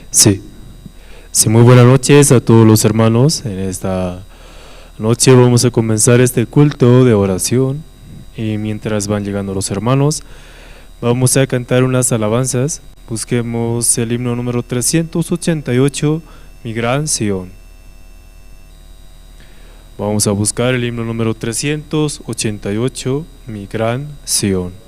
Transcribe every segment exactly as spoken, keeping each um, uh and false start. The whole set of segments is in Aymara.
Sí. Sí, muy buenas noches a todos los hermanos. En esta noche vamos a comenzar este culto de oración. Y mientras van llegando los hermanos, vamos a cantar unas alabanzas. Busquemos el himno número trescientos ochenta y ocho, Mi Gran Sión. Vamos a buscar el himno número trescientos ochenta y ocho, Mi Gran Sión.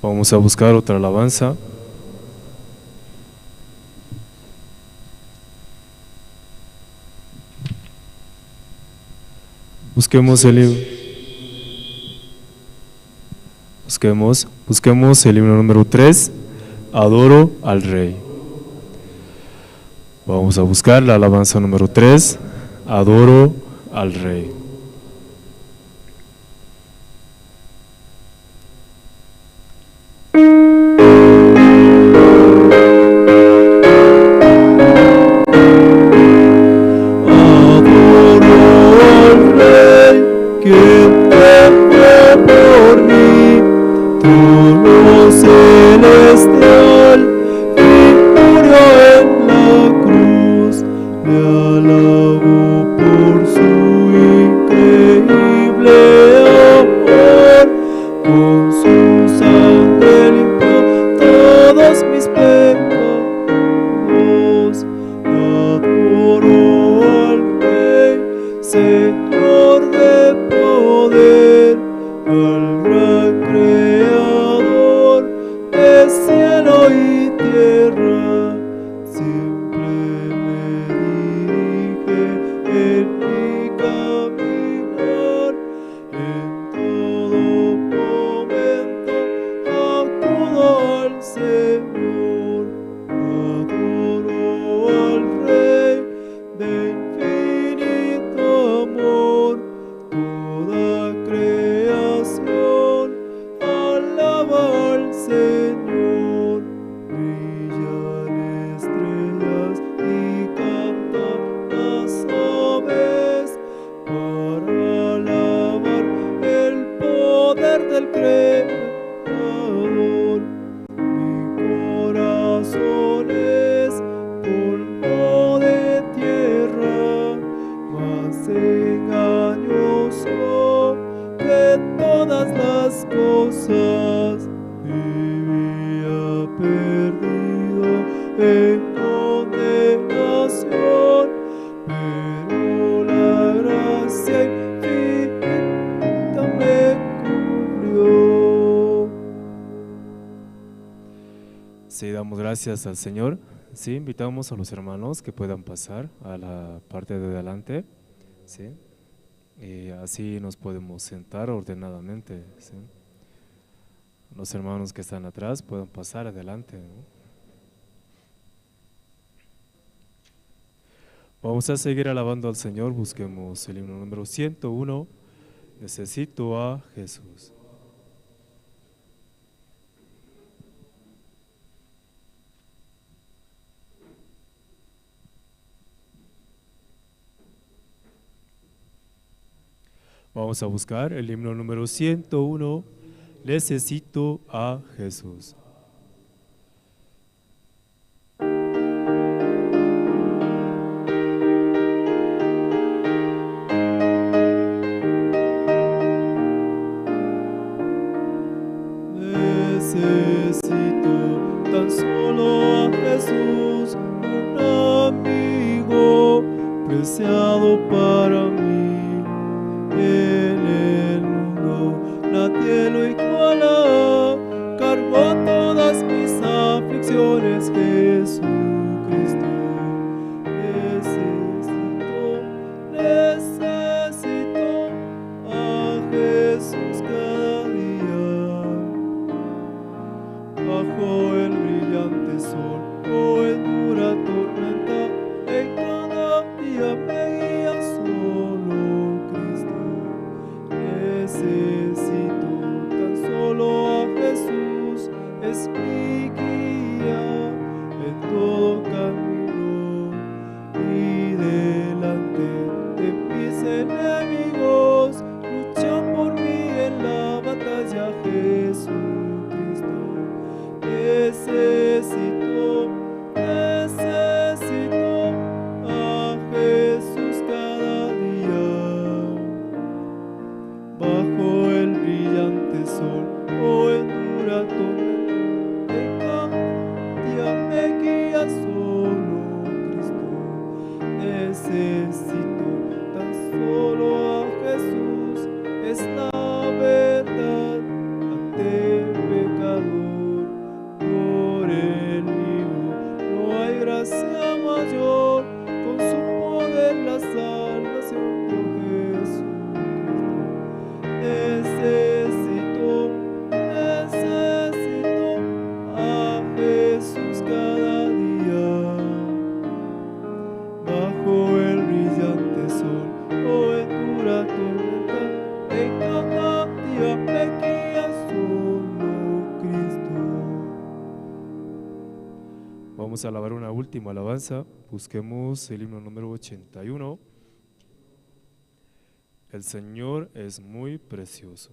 Vamos a buscar otra alabanza. Busquemos el him-, busquemos, busquemos el himno número tres, Adoro al Rey. Vamos a buscar la alabanza número tres, Adoro al Rey. Adoro al Rey, quien fue por mí, trono celestial, y murió en la cruz. Le alabo por su increíble amor, con su sangre limpió todos mis pecados. Adoro al Rey, Señor de poder, al gran Creador, te Le damos gracias al Señor. Sí, invitamos a los hermanos que puedan pasar a la parte de delante. Sí. Y así nos podemos sentar ordenadamente. Sí. Los hermanos que están atrás puedan pasar adelante, ¿no? Vamos a seguir alabando al Señor. Busquemos el himno número ciento uno, Necesito a Jesús. Vamos a buscar el himno número ciento uno, Necesito a Jesús. Necesito tan solo a Jesús, un amigo preciado para mí. En el mundo nadie lo iguala, cargó todas mis aflicciones Jesucristo. Necesito, necesito a Jesús cada día. Bajo el brillante sol o en dura tormenta, en cada día me guía solo Cristo. Necesito tan solo a Jesús, es mi guía en todo camino. Y delante de mis enemigos, lucha por mí en la batalla Jesucristo. Necesito, necesito a Jesús cada día. Bajo el brillante sol o en dura tormenta, en cada día me guía solo Cristo. Necesito tan solo a Jesús, es la verdad ante el pecador. Por el libro no hay gracia mayor, con su poder la salvación dio Jesucristo. Necesito, necesito a Jesús cada día. Bajo el brillante sol o en dura tormenta, en cada día me guía solo Cristo. Vamos a alabar una última alabanza. Busquemos el himno número ochenta y uno. El Señor es muy precioso.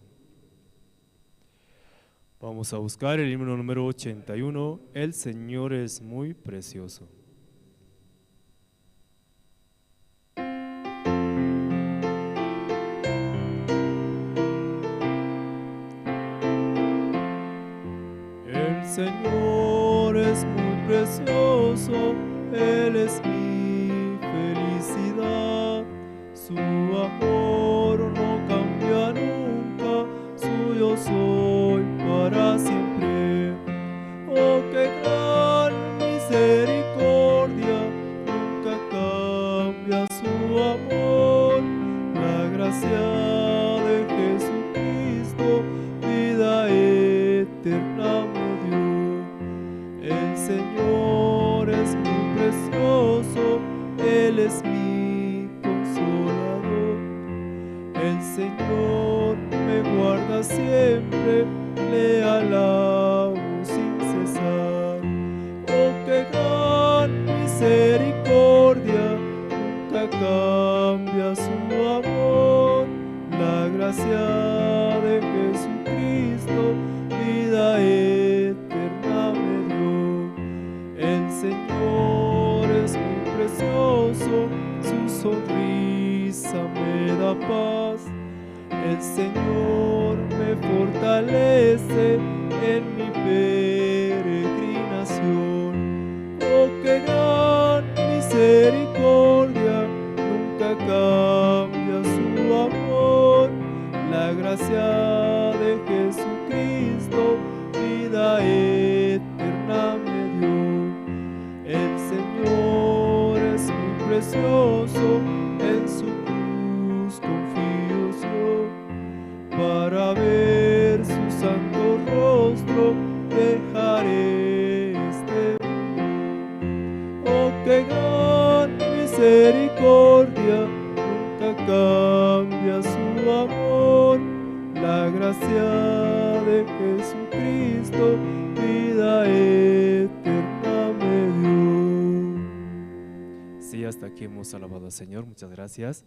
Vamos a buscar el himno número ochenta y uno. El Señor es muy precioso. El Señor es muy precioso, Él es mi felicidad. Su amor no cambia nunca, suyo soy para siempre. Oh, qué gran misericordia, nunca cambia su amor. La gracia de Jesucristo, vida eterna me dio. El Señor es muy precioso, Él es mi consolador. El Señor me guarda siempre, le alabo sin cesar. Oh, qué gran misericordia, nunca cambia su amor. La gracia de Jesucristo, vida eterna me dio. El Señor es muy precioso, su sonrisa me da paz. El Señor me fortalece en mi peregrinación. Oh, qué gran misericordia, nunca cambia su amor. La gracia de Jesucristo, vida eterna me rostro dejaré este mundo. Oh, qué gran misericordia, nunca cambia su amor. La gracia de Jesucristo, vida eterna me dio. Sí, hasta aquí hemos alabado al Señor. Muchas gracias.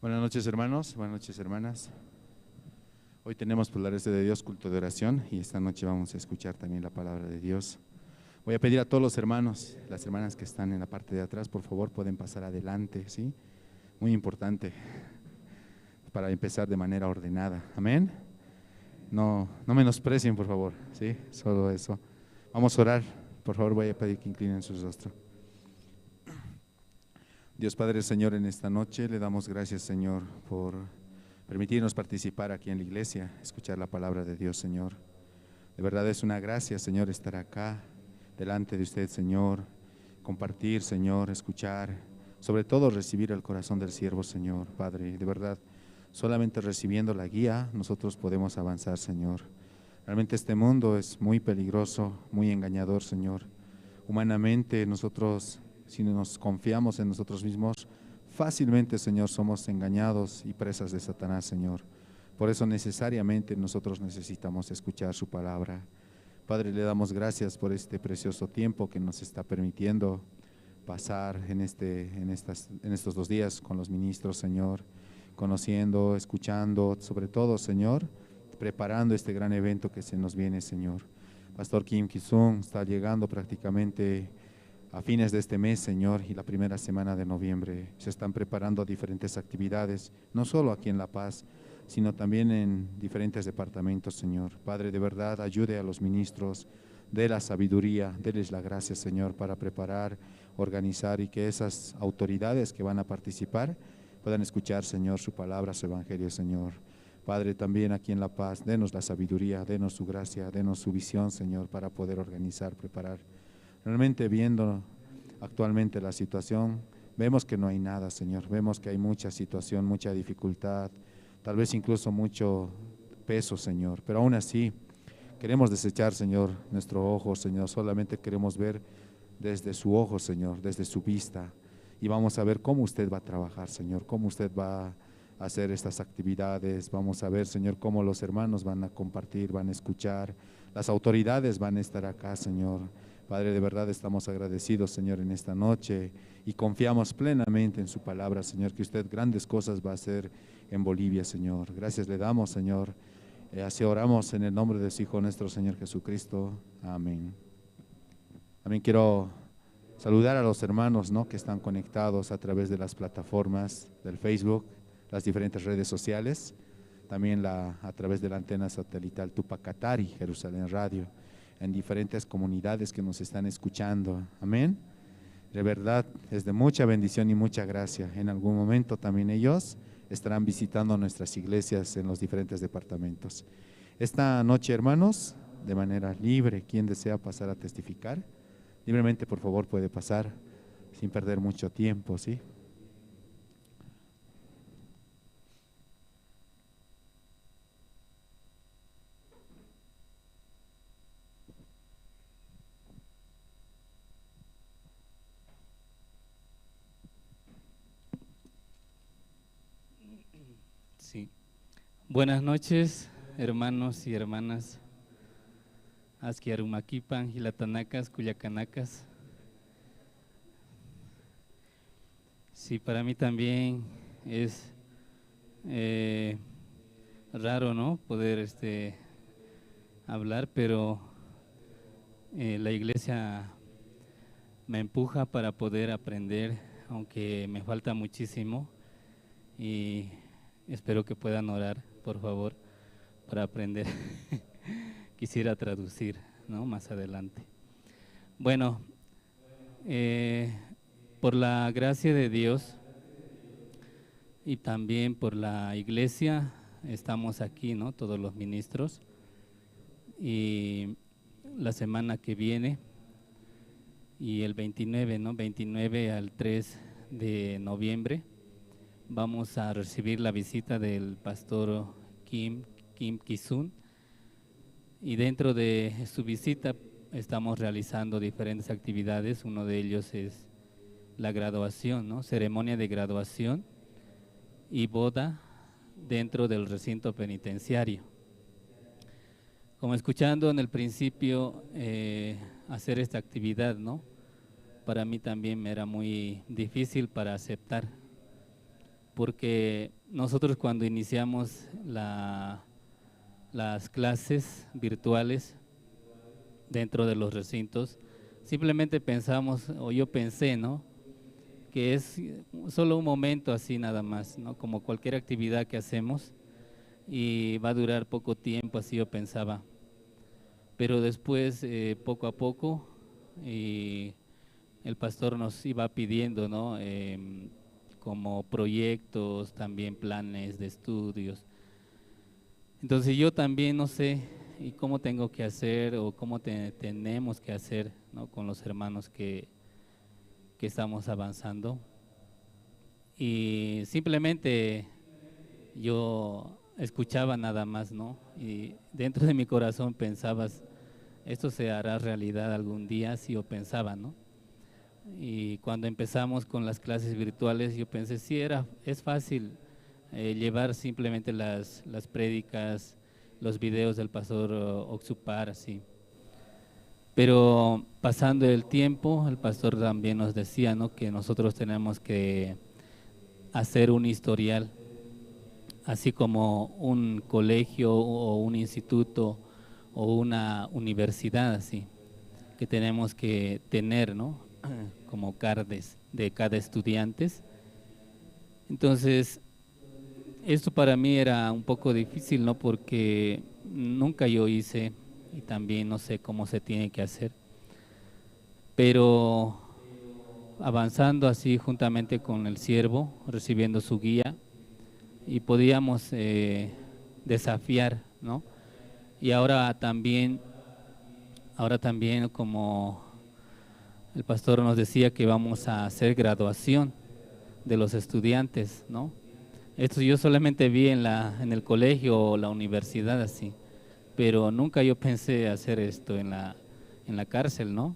Buenas noches, hermanos. Buenas noches, hermanas. Hoy tenemos, por la gracia de Dios, culto de oración y esta noche vamos a escuchar también la palabra de Dios. Voy a pedir a todos los hermanos, las hermanas que están en la parte de atrás, por favor, pueden pasar adelante, ¿sí? Muy importante para empezar de manera ordenada. Amén. No, no menosprecien, por favor, ¿sí? Solo eso. Vamos a orar. Por favor, voy a pedir que inclinen sus rostros. Dios Padre, Señor, en esta noche le damos gracias, Señor, por permitirnos participar aquí en la iglesia, escuchar la palabra de Dios, Señor. De verdad es una gracia, Señor, estar acá delante de usted, Señor, compartir, Señor, escuchar, sobre todo recibir el corazón del siervo, Señor, Padre. De verdad, solamente recibiendo la guía, nosotros podemos avanzar, Señor. Realmente este mundo es muy peligroso, muy engañador, Señor. Humanamente, nosotros, si nos confiamos en nosotros mismos, fácilmente, Señor, somos engañados y presas de Satanás, Señor. Por eso necesariamente nosotros necesitamos escuchar su palabra. Padre, le damos gracias por este precioso tiempo que nos está permitiendo pasar en este, en estas, en estos dos días con los ministros, Señor, conociendo, escuchando, sobre todo, Señor, preparando este gran evento que se nos viene, Señor. Pastor Kim Ki-sung está llegando prácticamente a fines de este mes, Señor, y la primera semana de noviembre. Se están preparando diferentes actividades, no solo aquí en La Paz, sino también en diferentes departamentos, Señor. Padre, de verdad, ayude a los ministros, dé la sabiduría, déles la gracia, Señor, para preparar, organizar y que esas autoridades que van a participar puedan escuchar, Señor, su palabra, su evangelio, Señor. Padre, también aquí en La Paz, denos la sabiduría, denos su gracia, denos su visión, Señor, para poder organizar, preparar. Realmente viendo actualmente la situación, vemos que no hay nada, Señor. Vemos que hay mucha situación, mucha dificultad, tal vez incluso mucho peso, Señor. Pero aún así, queremos desechar, Señor, nuestro ojo, Señor. Solamente queremos ver desde su ojo, Señor, desde su vista. Y vamos a ver cómo usted va a trabajar, Señor, cómo usted va a hacer estas actividades. Vamos a ver, Señor, cómo los hermanos van a compartir, van a escuchar. Las autoridades van a estar acá, Señor. Padre, de verdad estamos agradecidos, Señor, en esta noche y confiamos plenamente en su palabra, Señor, que usted grandes cosas va a hacer en Bolivia, Señor. Gracias le damos, Señor. Eh, así oramos en el nombre de su Hijo, nuestro Señor Jesucristo. Amén. También quiero saludar a los hermanos, ¿no?, que están conectados a través de las plataformas del Facebook, las diferentes redes sociales, también la, a través de la antena satelital Tupac Katari, Jerusalén Radio, en diferentes comunidades que nos están escuchando. Amén. De verdad, es de mucha bendición y mucha gracia. En algún momento también ellos estarán visitando nuestras iglesias en los diferentes departamentos. Esta noche, hermanos, de manera libre, quien desea pasar a testificar, libremente, por favor, puede pasar sin perder mucho tiempo, ¿sí? Sí. Buenas noches, hermanos y hermanas. Aski arumakipan, jilatanakas, kullakanakas. Sí, para mí también es, eh, raro, ¿no?, poder, este, hablar, pero, eh, la iglesia me empuja para poder aprender, aunque me falta muchísimo, y espero que puedan orar, por favor, para aprender. Quisiera traducir, ¿no?, más adelante. Bueno, eh, por la gracia de Dios y también por la iglesia, estamos aquí, ¿no?, todos los ministros. Y la semana que viene y el veintinueve, ¿no? Veintinueve al tres de noviembre, Vamos a recibir la visita del pastor Kim, Kim Kisun. Y dentro de su visita estamos realizando diferentes actividades. Uno de ellos es la graduación, ¿no? Ceremonia de graduación y boda dentro del recinto penitenciario. Como escuchando en el principio, eh, hacer esta actividad, ¿no? Para mí también me era muy difícil para aceptar, porque nosotros cuando iniciamos la, las clases virtuales dentro de los recintos, simplemente pensamos, o yo pensé, ¿no? Que es solo un momento así nada más, ¿no? Como cualquier actividad que hacemos y va a durar poco tiempo, así yo pensaba. Pero después, eh, poco a poco, y el pastor nos iba pidiendo, ¿no? Em, como proyectos, también planes de estudios. Entonces yo también no sé y cómo tengo que hacer o cómo te- tenemos que hacer, ¿no? Con los hermanos que, que estamos avanzando. Y simplemente yo escuchaba nada más, ¿no? Y dentro de mi corazón pensabas, esto se hará realidad algún día, así yo pensaba, ¿no? Y cuando empezamos con las clases virtuales, yo pensé, sí, era, es fácil, eh, llevar simplemente las, las prédicas, los videos del pastor, eh, Oxupar, así. Pero pasando el tiempo, el pastor también nos decía, ¿no? Que nosotros tenemos que hacer un historial, así como un colegio o un instituto o una universidad, así, que tenemos que tener, ¿no? Como cardes de cada estudiante. Entonces, esto para mí era un poco difícil, ¿no? Porque nunca yo hice y también no sé cómo se tiene que hacer. Pero avanzando así juntamente con el siervo, recibiendo su guía, y podíamos, eh, desafiar, ¿no? Y ahora también, ahora también como el pastor nos decía que vamos a hacer graduación de los estudiantes, ¿no? Esto yo solamente vi en la, en el colegio o la universidad así, pero nunca yo pensé hacer esto en la, en la cárcel, ¿no?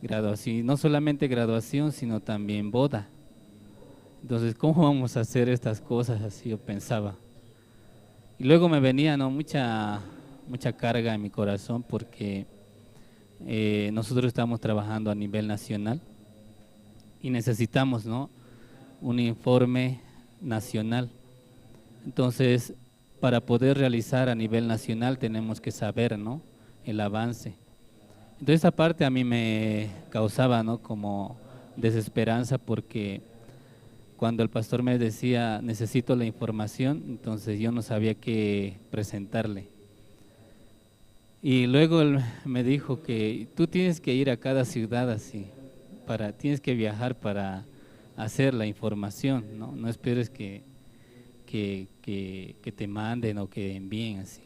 Graduación, y no solamente graduación, sino también boda. Entonces, ¿cómo vamos a hacer estas cosas? Así yo pensaba. Y luego me venía, ¿no? Mucha, mucha carga en mi corazón porque, eh, nosotros estamos trabajando a nivel nacional y necesitamos, ¿no? Un informe nacional. Entonces, para poder realizar a nivel nacional tenemos que saber, ¿no? El avance. Entonces, esa parte a mí me causaba, ¿no? Como desesperanza porque cuando el pastor me decía, "Necesito la información", entonces yo no sabía qué presentarle. Y luego él me dijo que tú tienes que ir a cada ciudad así, para, tienes que viajar para hacer la información, ¿no? No esperes que, que, que, que te manden o que envíen así,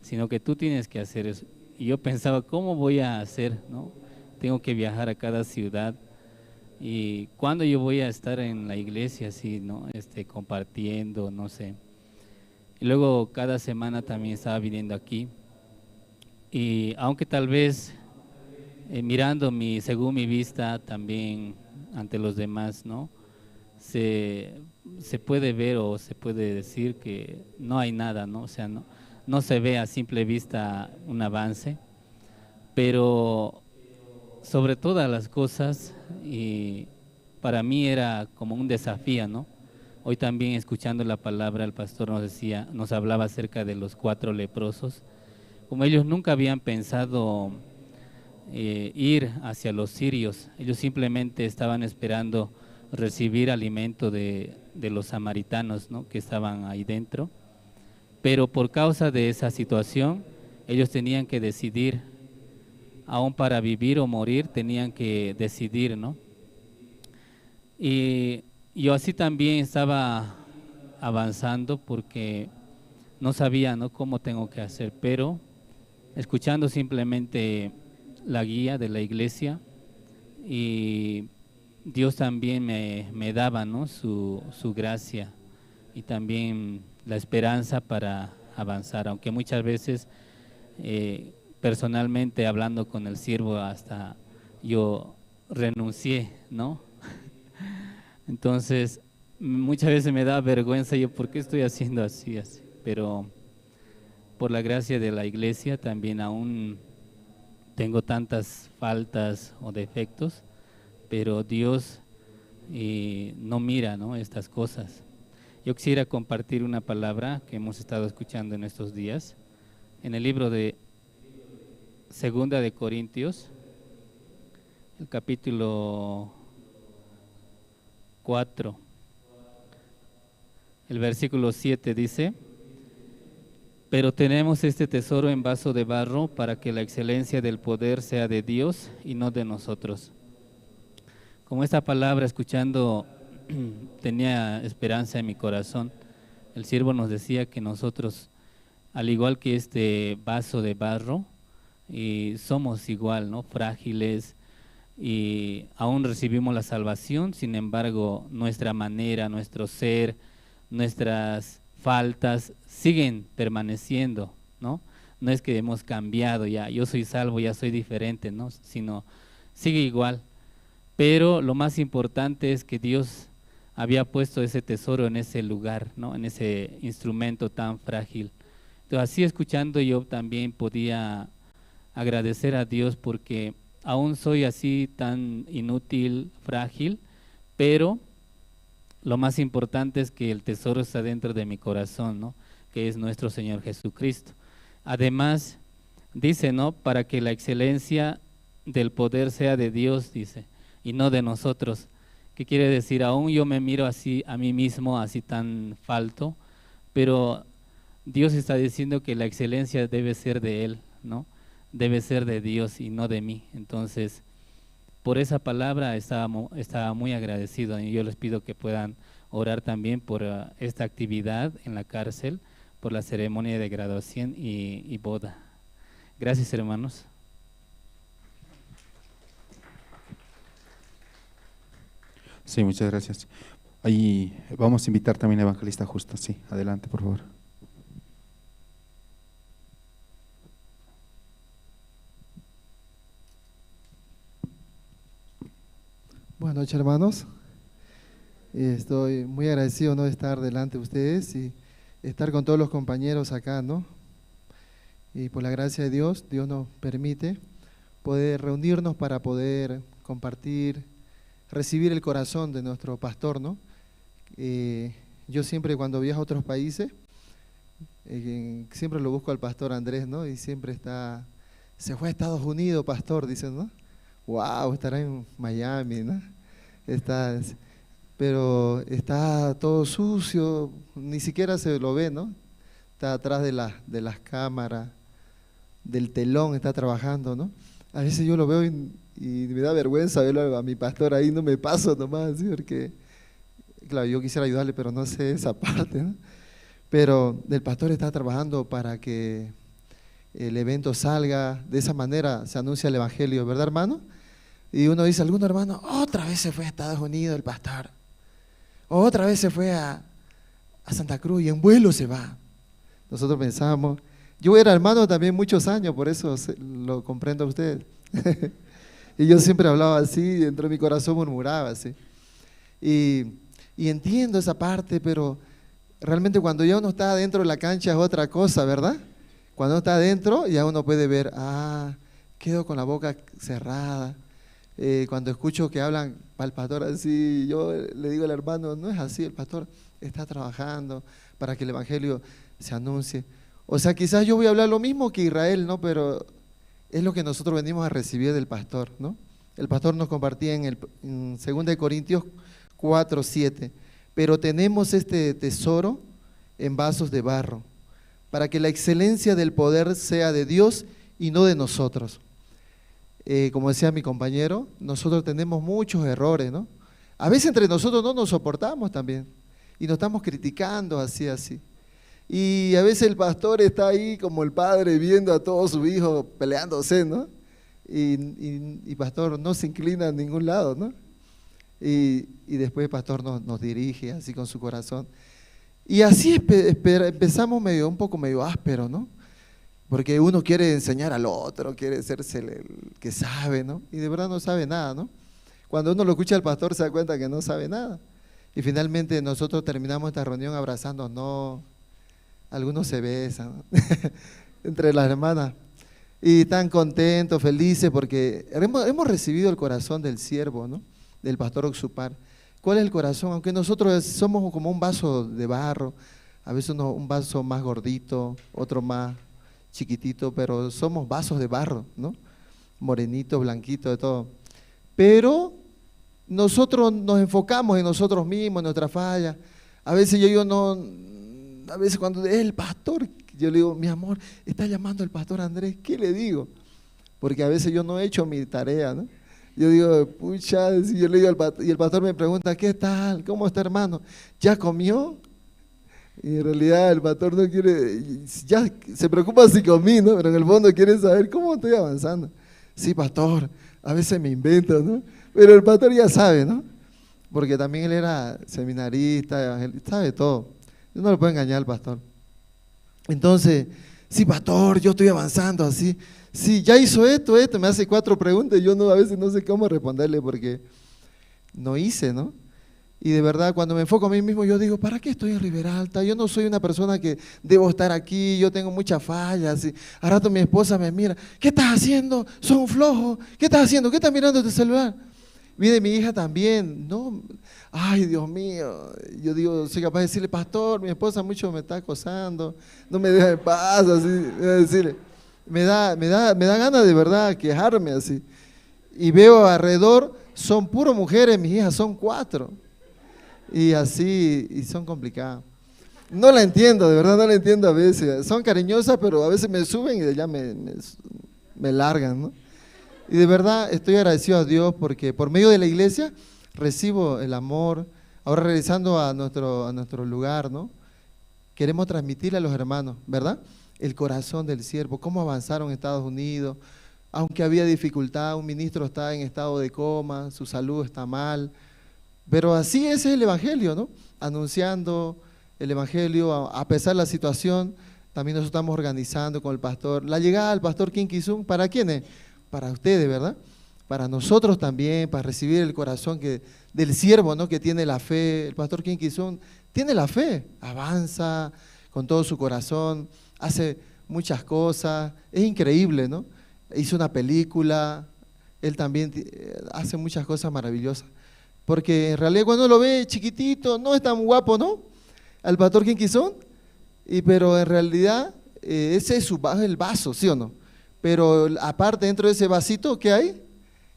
sino que tú tienes que hacer eso. Y yo pensaba, ¿cómo voy a hacer, no? Tengo que viajar a cada ciudad. ¿Y cuándo yo voy a estar en la iglesia así, no? Este, compartiendo, no sé. Y luego cada semana también estaba viniendo aquí. Y aunque tal vez, eh, mirando mi, según mi vista también ante los demás, ¿no? Se, se puede ver o se puede decir que no hay nada, ¿no? O sea, no, no se ve a simple vista un avance, pero sobre todas las cosas, y para mí era como un desafío, ¿no? Hoy también escuchando la palabra, el pastor nos decía, nos hablaba acerca de los cuatro leprosos, como ellos nunca habían pensado, eh, ir hacia los sirios, ellos simplemente estaban esperando recibir alimento de, de los samaritanos, ¿no? Que estaban ahí dentro. Pero por causa de esa situación, ellos tenían que decidir, aún para vivir o morir, tenían que decidir, ¿no? Y yo así también estaba avanzando porque no sabía, ¿no? Cómo tengo que hacer, pero escuchando simplemente la guía de la iglesia y Dios también me, me daba, ¿no? Su, su gracia y también la esperanza para avanzar, aunque muchas veces, eh, personalmente hablando con el siervo hasta yo renuncié, ¿no? Entonces, muchas veces me da vergüenza, yo, ¿por qué estoy haciendo así, así? Pero por la gracia de la iglesia también aún tengo tantas faltas o defectos, pero Dios, eh, no mira, ¿no? Estas cosas. Yo quisiera compartir una palabra que hemos estado escuchando en estos días, en el libro de Segunda de Corintios, el capítulo cuatro, el versículo siete dice: "Pero tenemos este tesoro en vaso de barro para que la excelencia del poder sea de Dios y no de nosotros". Como esta palabra, escuchando, tenía esperanza en mi corazón, el siervo nos decía que nosotros, al igual que este vaso de barro, y somos igual, ¿no? Frágiles, y aún recibimos la salvación, sin embargo, nuestra manera, nuestro ser, nuestras faltas siguen permaneciendo, ¿no? No es que hemos cambiado ya, yo soy salvo, ya soy diferente, ¿no? Sino sigue igual. Pero lo más importante es que Dios había puesto ese tesoro en ese lugar, ¿no? En ese instrumento tan frágil. Entonces, así escuchando yo también podía agradecer a Dios porque aún soy así tan inútil, frágil, pero lo más importante es que el tesoro está dentro de mi corazón, ¿no? Que es nuestro Señor Jesucristo. Además, dice, ¿no? Para que la excelencia del poder sea de Dios, dice, y no de nosotros. ¿Qué quiere decir? Aún yo me miro así a mí mismo, así tan falto, pero Dios está diciendo que la excelencia debe ser de Él, ¿no? Debe ser de Dios y no de mí. Entonces, por esa palabra estaba mu-, estaba muy agradecido. Y yo les pido que puedan orar también por, ah, esta actividad en la cárcel, por la ceremonia de graduación y, y boda. Gracias, hermanos. Sí, muchas gracias. Ahí vamos a invitar también a Evangelista Justo. Sí, adelante, por favor. Buenas noches, hermanos. Eh, estoy muy agradecido, ¿no?, de estar delante de ustedes y estar con todos los compañeros acá, ¿no? Y por la gracia de Dios, Dios nos permite poder reunirnos para poder compartir, recibir el corazón de nuestro pastor, ¿no? Eh, yo siempre cuando viajo a otros países, eh, siempre lo busco al pastor Andrés, ¿no? Y siempre está, "Se fue a Estados Unidos, pastor", dicen, ¿no? "Wow, estará en Miami, ¿no?". Está, pero está todo sucio, ni siquiera se lo ve, ¿no? Está atrás de la, de las cámaras, del telón, está trabajando, ¿no? A veces yo lo veo y, y me da vergüenza verlo a mi pastor ahí, no, me paso nomás, ¿sí? Porque, claro, yo quisiera ayudarle, pero no sé esa parte, ¿no? Pero el pastor está trabajando para que el evento salga, de esa manera se anuncia el evangelio, ¿verdad, hermano? Y uno dice, alguno hermano, otra vez se fue a Estados Unidos el pastor, otra vez se fue a, a Santa Cruz y en vuelo se va. Nosotros pensamos, yo era hermano también muchos años, por eso se, lo comprendo a usted. Y yo siempre hablaba así, dentro de mi corazón murmuraba así. Y, y entiendo esa parte, pero realmente cuando ya uno está dentro de la cancha es otra cosa, ¿verdad? Cuando uno está adentro, ya uno puede ver, ah, quedo con la boca cerrada. Eh, cuando escucho que hablan al pastor así, yo le digo al hermano, no es así, el pastor está trabajando para que el evangelio se anuncie. O sea, quizás yo voy a hablar lo mismo que Israel, ¿no? Pero es lo que nosotros venimos a recibir del pastor, ¿no? El pastor nos compartía en el, en segunda de Corintios cuatro siete, pero tenemos este tesoro en vasos de barro, para que la excelencia del poder sea de Dios y no de nosotros. Eh, como decía mi compañero, nosotros tenemos muchos errores, ¿no? A veces entre nosotros no nos soportamos también, y nos estamos criticando así, así. Y a veces el pastor está ahí como el padre viendo a todos sus hijos peleándose, ¿no? Y, y, y pastor no se inclina a ningún lado, ¿no? Y, y después el pastor nos, nos dirige así con su corazón. Y así espe-, espera- empezamos medio, un poco medio áspero, ¿no? Porque uno quiere enseñar al otro, quiere hacerse el, el que sabe, ¿no? Y de verdad no sabe nada, ¿no? Cuando uno lo escucha al pastor se da cuenta que no sabe nada. Y finalmente nosotros terminamos esta reunión abrazándonos, algunos se besan entre las hermanas. Y están contentos, felices, porque hemos, hemos recibido el corazón del siervo, ¿no? Del pastor Oxupar. ¿Cuál es el corazón? Aunque nosotros somos como un vaso de barro, a veces uno- un vaso más gordito, otro más chiquitito, pero somos vasos de barro, ¿no? Morenito, blanquito, de todo. Pero nosotros nos enfocamos en nosotros mismos, en nuestra falla. A veces yo, yo no, a veces cuando es el pastor, yo le digo, mi amor, está llamando el pastor Andrés, ¿qué le digo? Porque a veces yo no he hecho mi tarea, ¿no? Yo digo, pucha, si yo le digo al pastor, y el pastor me pregunta, ¿qué tal? ¿Cómo está, hermano? ¿Ya comió? Y en realidad el pastor no quiere, ya se preocupa si comí, ¿no? Pero en el fondo quiere saber cómo estoy avanzando. Sí, pastor, a veces me invento, ¿no? Pero el pastor ya sabe, ¿no? Porque también él era seminarista, evangel- sabe todo. Yo no lo puedo engañar al pastor. Entonces, sí, pastor, yo estoy avanzando así. Sí, ya hizo esto, esto, me hace cuatro preguntas, yo no, a veces no sé cómo responderle porque no hice, ¿no? Y de verdad, cuando me enfoco a mí mismo, yo digo, ¿para qué estoy en Riberalta? Yo no soy una persona que debo estar aquí, yo tengo muchas fallas. Y a rato mi esposa me mira, ¿qué estás haciendo? Son flojo, ¿qué estás haciendo? ¿Qué estás mirando tu celular? Viene mi hija también, ¿no? Ay, Dios mío, yo digo, soy capaz de decirle, pastor, mi esposa mucho me está acosando, no me deja en paz, así, voy a decirle. Me da, me da, me da ganas de verdad quejarme así. Y veo alrededor, son puro mujeres, mis hijas son cuatro. Y así, y son complicadas. No la entiendo, de verdad no la entiendo a veces. Son cariñosas, pero a veces me suben y ya me, me, me largan, ¿no? Y de verdad estoy agradecido a Dios porque por medio de la iglesia recibo el amor. Ahora regresando a nuestro, a nuestro lugar, ¿no? Queremos transmitirle a los hermanos, ¿verdad? El corazón del siervo, cómo avanzaron en Estados Unidos, aunque había dificultad, un ministro está en estado de coma, su salud está mal, pero así es el evangelio, ¿no? Anunciando el evangelio, a, a pesar de la situación, también nosotros estamos organizando con el pastor. La llegada del pastor Kim Ki-sung, ¿para quiénes? Para ustedes, ¿verdad? Para nosotros también, para recibir el corazón que, del siervo, ¿no? Que tiene la fe. El pastor Kim Ki-sung tiene la fe, avanza con todo su corazón, hace muchas cosas, es increíble, ¿no? Hizo una película, él también ti- eh, hace muchas cosas maravillosas. Porque en realidad cuando lo ve chiquitito, no es tan guapo, ¿no? Al pastor Kim Ki-sung, y, pero en realidad eh, ese es su va- el vaso, ¿sí o no? Pero aparte, dentro de ese vasito, ¿qué hay?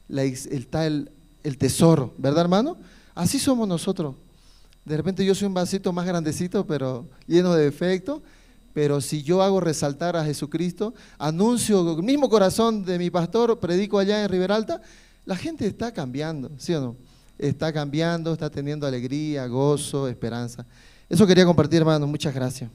La ex- el, está el, el tesoro, ¿verdad, hermano? Así somos nosotros. De repente yo soy un vasito más grandecito, pero lleno de defecto. Pero si yo hago resaltar a Jesucristo, anuncio el mismo corazón de mi pastor, predico allá en Riberalta, la gente está cambiando, ¿sí o no? Está cambiando, está teniendo alegría, gozo, esperanza. Eso quería compartir, hermano. Muchas gracias.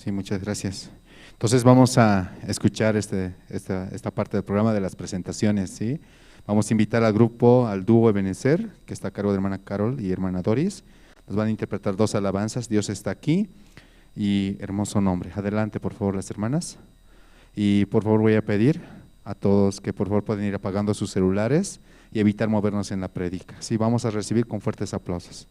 Sí, muchas gracias. Entonces vamos a escuchar este, esta, esta parte del programa de las presentaciones, ¿sí? Vamos a invitar al grupo, al dúo Ebenezer, que está a cargo de hermana Carol y hermana Doris. Nos van a interpretar dos alabanzas, Dios está aquí y Hermoso Nombre. Adelante, por favor, las hermanas. Y por favor voy a pedir a todos que por favor pueden ir apagando sus celulares y evitar movernos en la prédica. Sí, vamos a recibir con fuertes aplausos.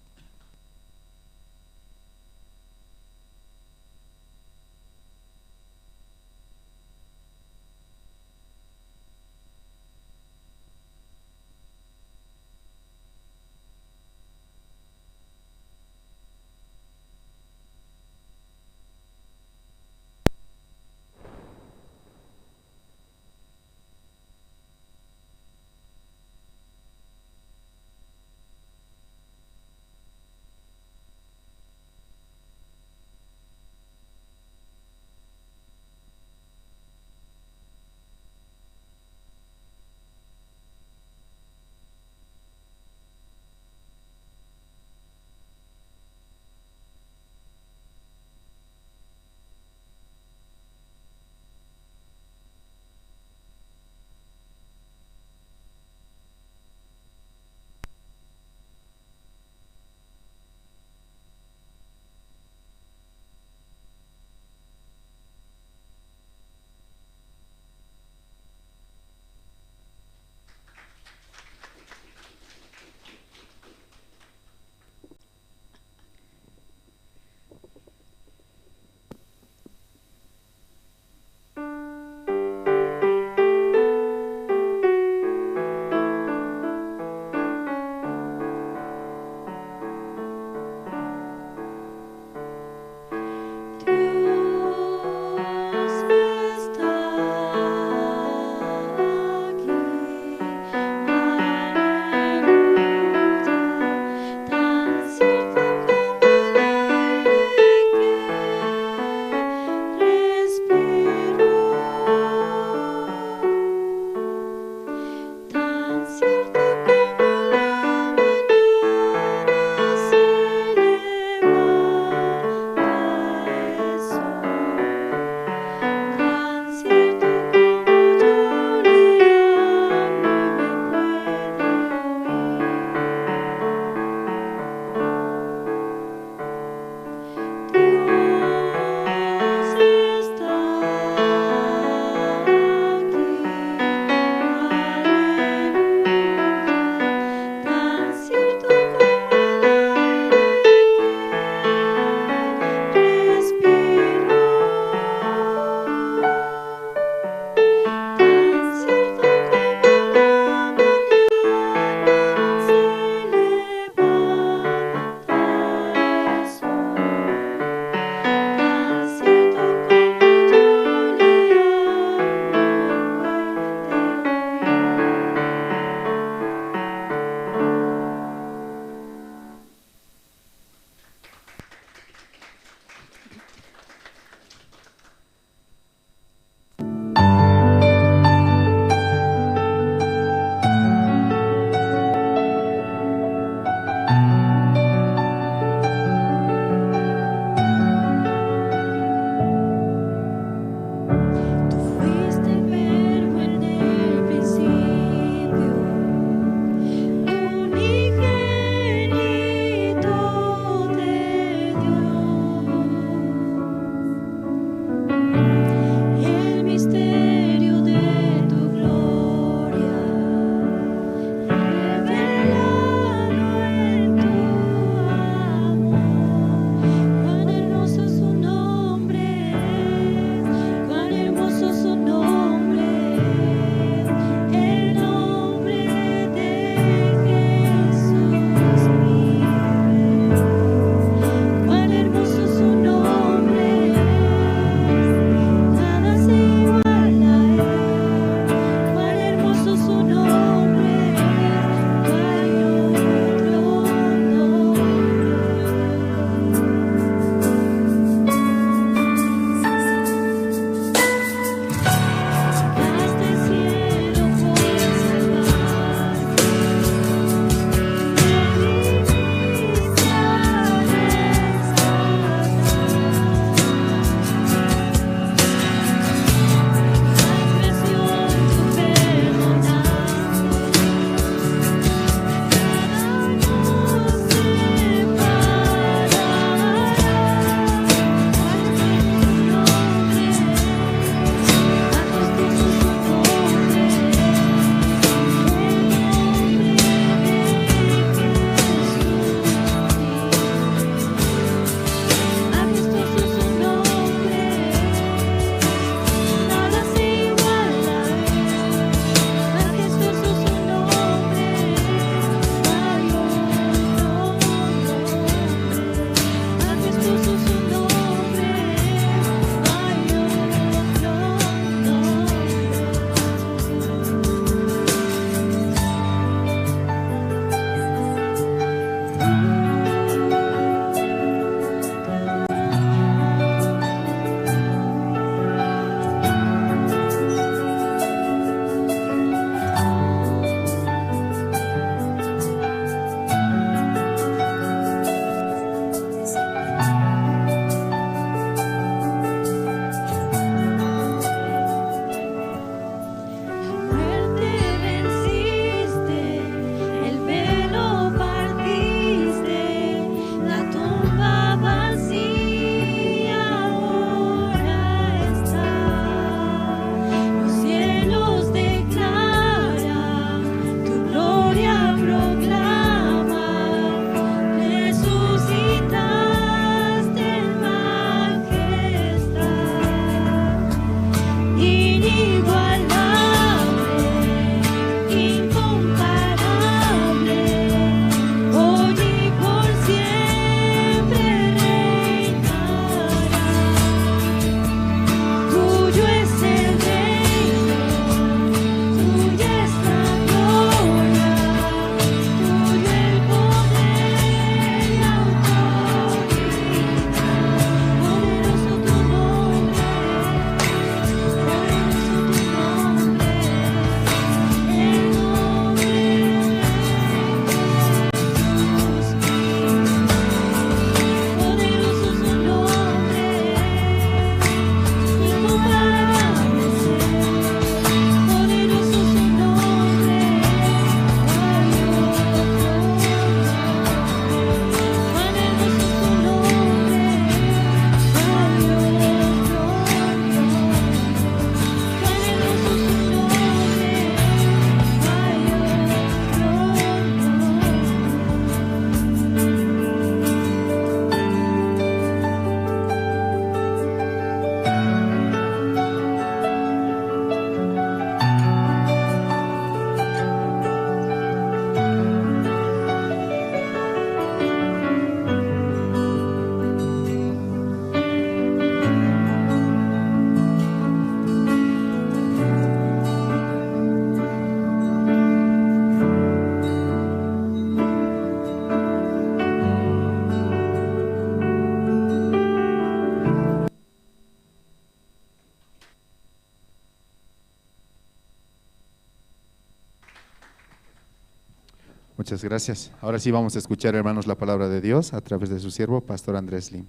Muchas gracias. Ahora sí vamos a escuchar, hermanos, la palabra de Dios a través de su siervo, Pastor Andrés Lim.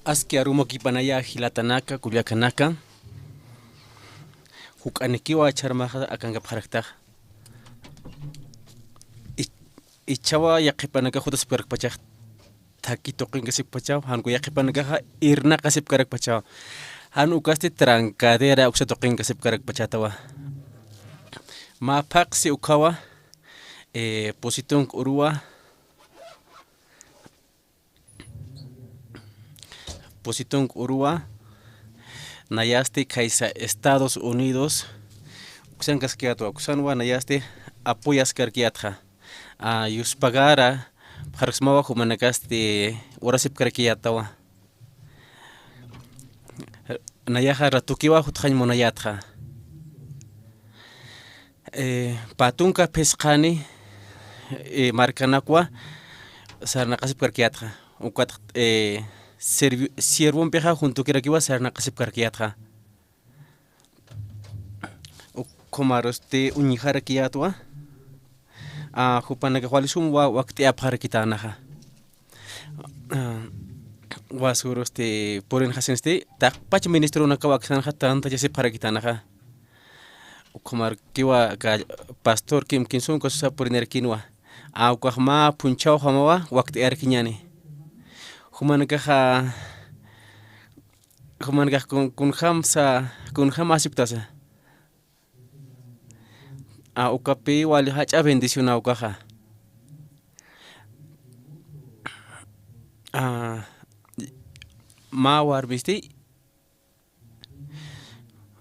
Aski arumakipanaya jilatanaka, kullakanaka. Juk'anikiwa charmaxa akankapxaraktax. Ich-, ichhawa yaqhipanakax jutasipkarakpachax, thaki tuqinkasipkachaw, jan uka yaqhipanakaxa irnaqasipkarakpachaw. Jan ukasti trancadera uksa tuqinkasipkarakpachätawa. Mä phaqsi ukhawa, eh, pusi tunka uruwa, pusi tunka uruwa, nayasti khaysa Estados Unidos uksankaskiyätwa, uksanwa nayasti apoyaskarkiyätxa. A, yuspagara, pxarksmawa jumanakasti urasipkarkiyätawa. Nayaxa ratukiwa jutxañ munayätxa. Eh, pä tunka phisqani, eh, markanakwa sarnaqasipkarkiyätxa. Ukat, eh, sirvi-, siervompixa juntukirakiwa sarnaqasipkarkiyätxa. Ukhumarusti uñjarakiyätwa. A, jupanakax wali sum wa-, wakt'ayapxarakitänaxa. A, wasurusti purinxasinsti, taqpach ministronakaw aksanxa tantachasipxarakitänaxa. Ukhumarkiwa aka pastor Kim Kinsun kasusa purinirakinwa. A, ukax mä phunchhawjamawa wakt'ayarakiñäni. Jumanakaxa Jumanakax kun-, kunjamsa, kunjam asipktasa. A, ukapï wali jach'a bendicionaw ukaxa. A, mä warmisti,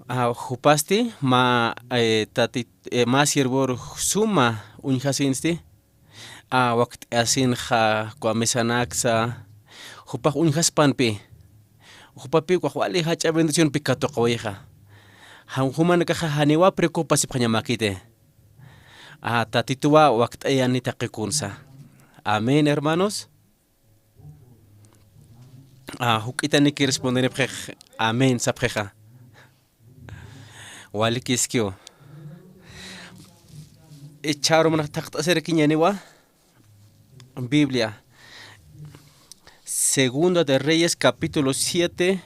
a, jupasti mä, eh, tati-, eh, mä siervor suma uñjasinsti. A, wakt'asinxa, uka mesanaksa, jupax uñjaspanpï. Jupapï ukax wali jach'a bendicionpï katuqawayixa. Jan jumanakaxa janiwa preocupasipxañamäkiti. A, Tatituwa wakt'ayani taqi kunsa. Amén, hermanos. A, juk'itaniki respondenipxix, amén sapxixa. Walikiskiw. Ichharu manax thaqt'asirakiñäniwa Biblia. Segunda de Reyes, capítulo siete,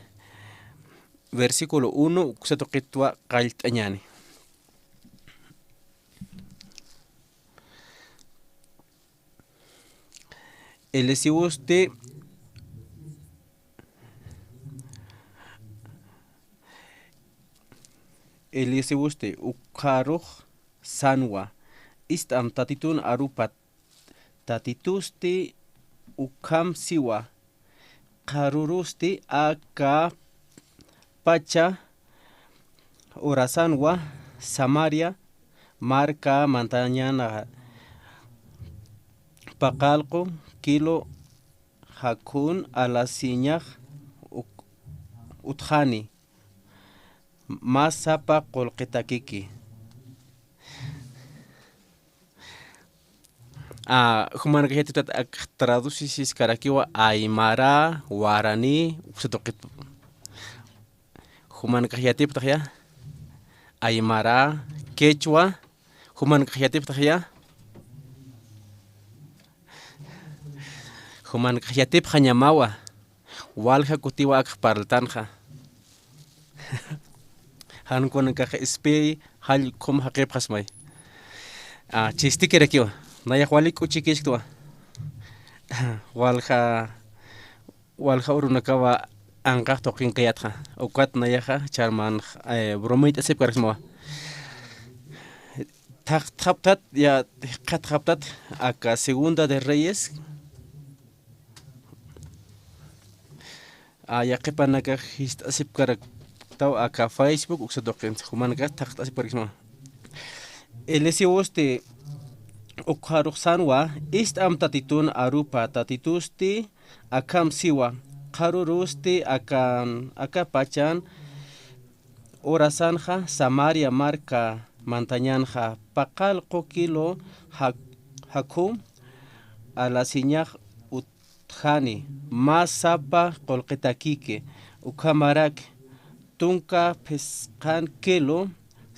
versículo uno, uksa tuqitwa qallt'añäni. Eliseosti, Eliseosti, ukxarux sanwa, ist'am Tatitun arupa, Tatitusti ukham siwa, qharurusti aka pacha urasanwa Samaria marka mantañanxa paqallqu kilo jakhun alasiñax uk-, utjani, mä sapa qullqitakiki. A, jumanakax yatiptat ak traducisiskarakiwa aymara, warani, uksa tuqit. Jumanakax yatiptaxya, aymara, quechua, jumanakax yatiptaxya. Jumanakax yatipxañamawa. Walja kutiwa akx parltanxa. Jan kunanakax ispiy jall ukham jaqipxasmay. A, chistikirakiwa. Nayax wali k'uchikichktwa. Walja, walja urunakawa anqax tuqinkayätxa. Ukat nayaxa charman, eh, bromit'asipkaraksmawa. Thaqtxaptat, ya, jikxatxaptat, aka Segunda de Reyes. A, yaqhipanakax jist'asipkaraktaw aka Facebook, uksa tuqinsa, jumanakax thaqt'asipkarakisma. Eliseosti ukxarux sanwa, ist'am Tatitun arupa, Tatitusti akham siwa, qharurusti akan, aka pachan urasanxa Samaria marka mantañanxa paqallqu kilo jak-, jakhum alasiñax utjani, mä sapa qullqitakiki, ukhamarak tunka phisqan kilo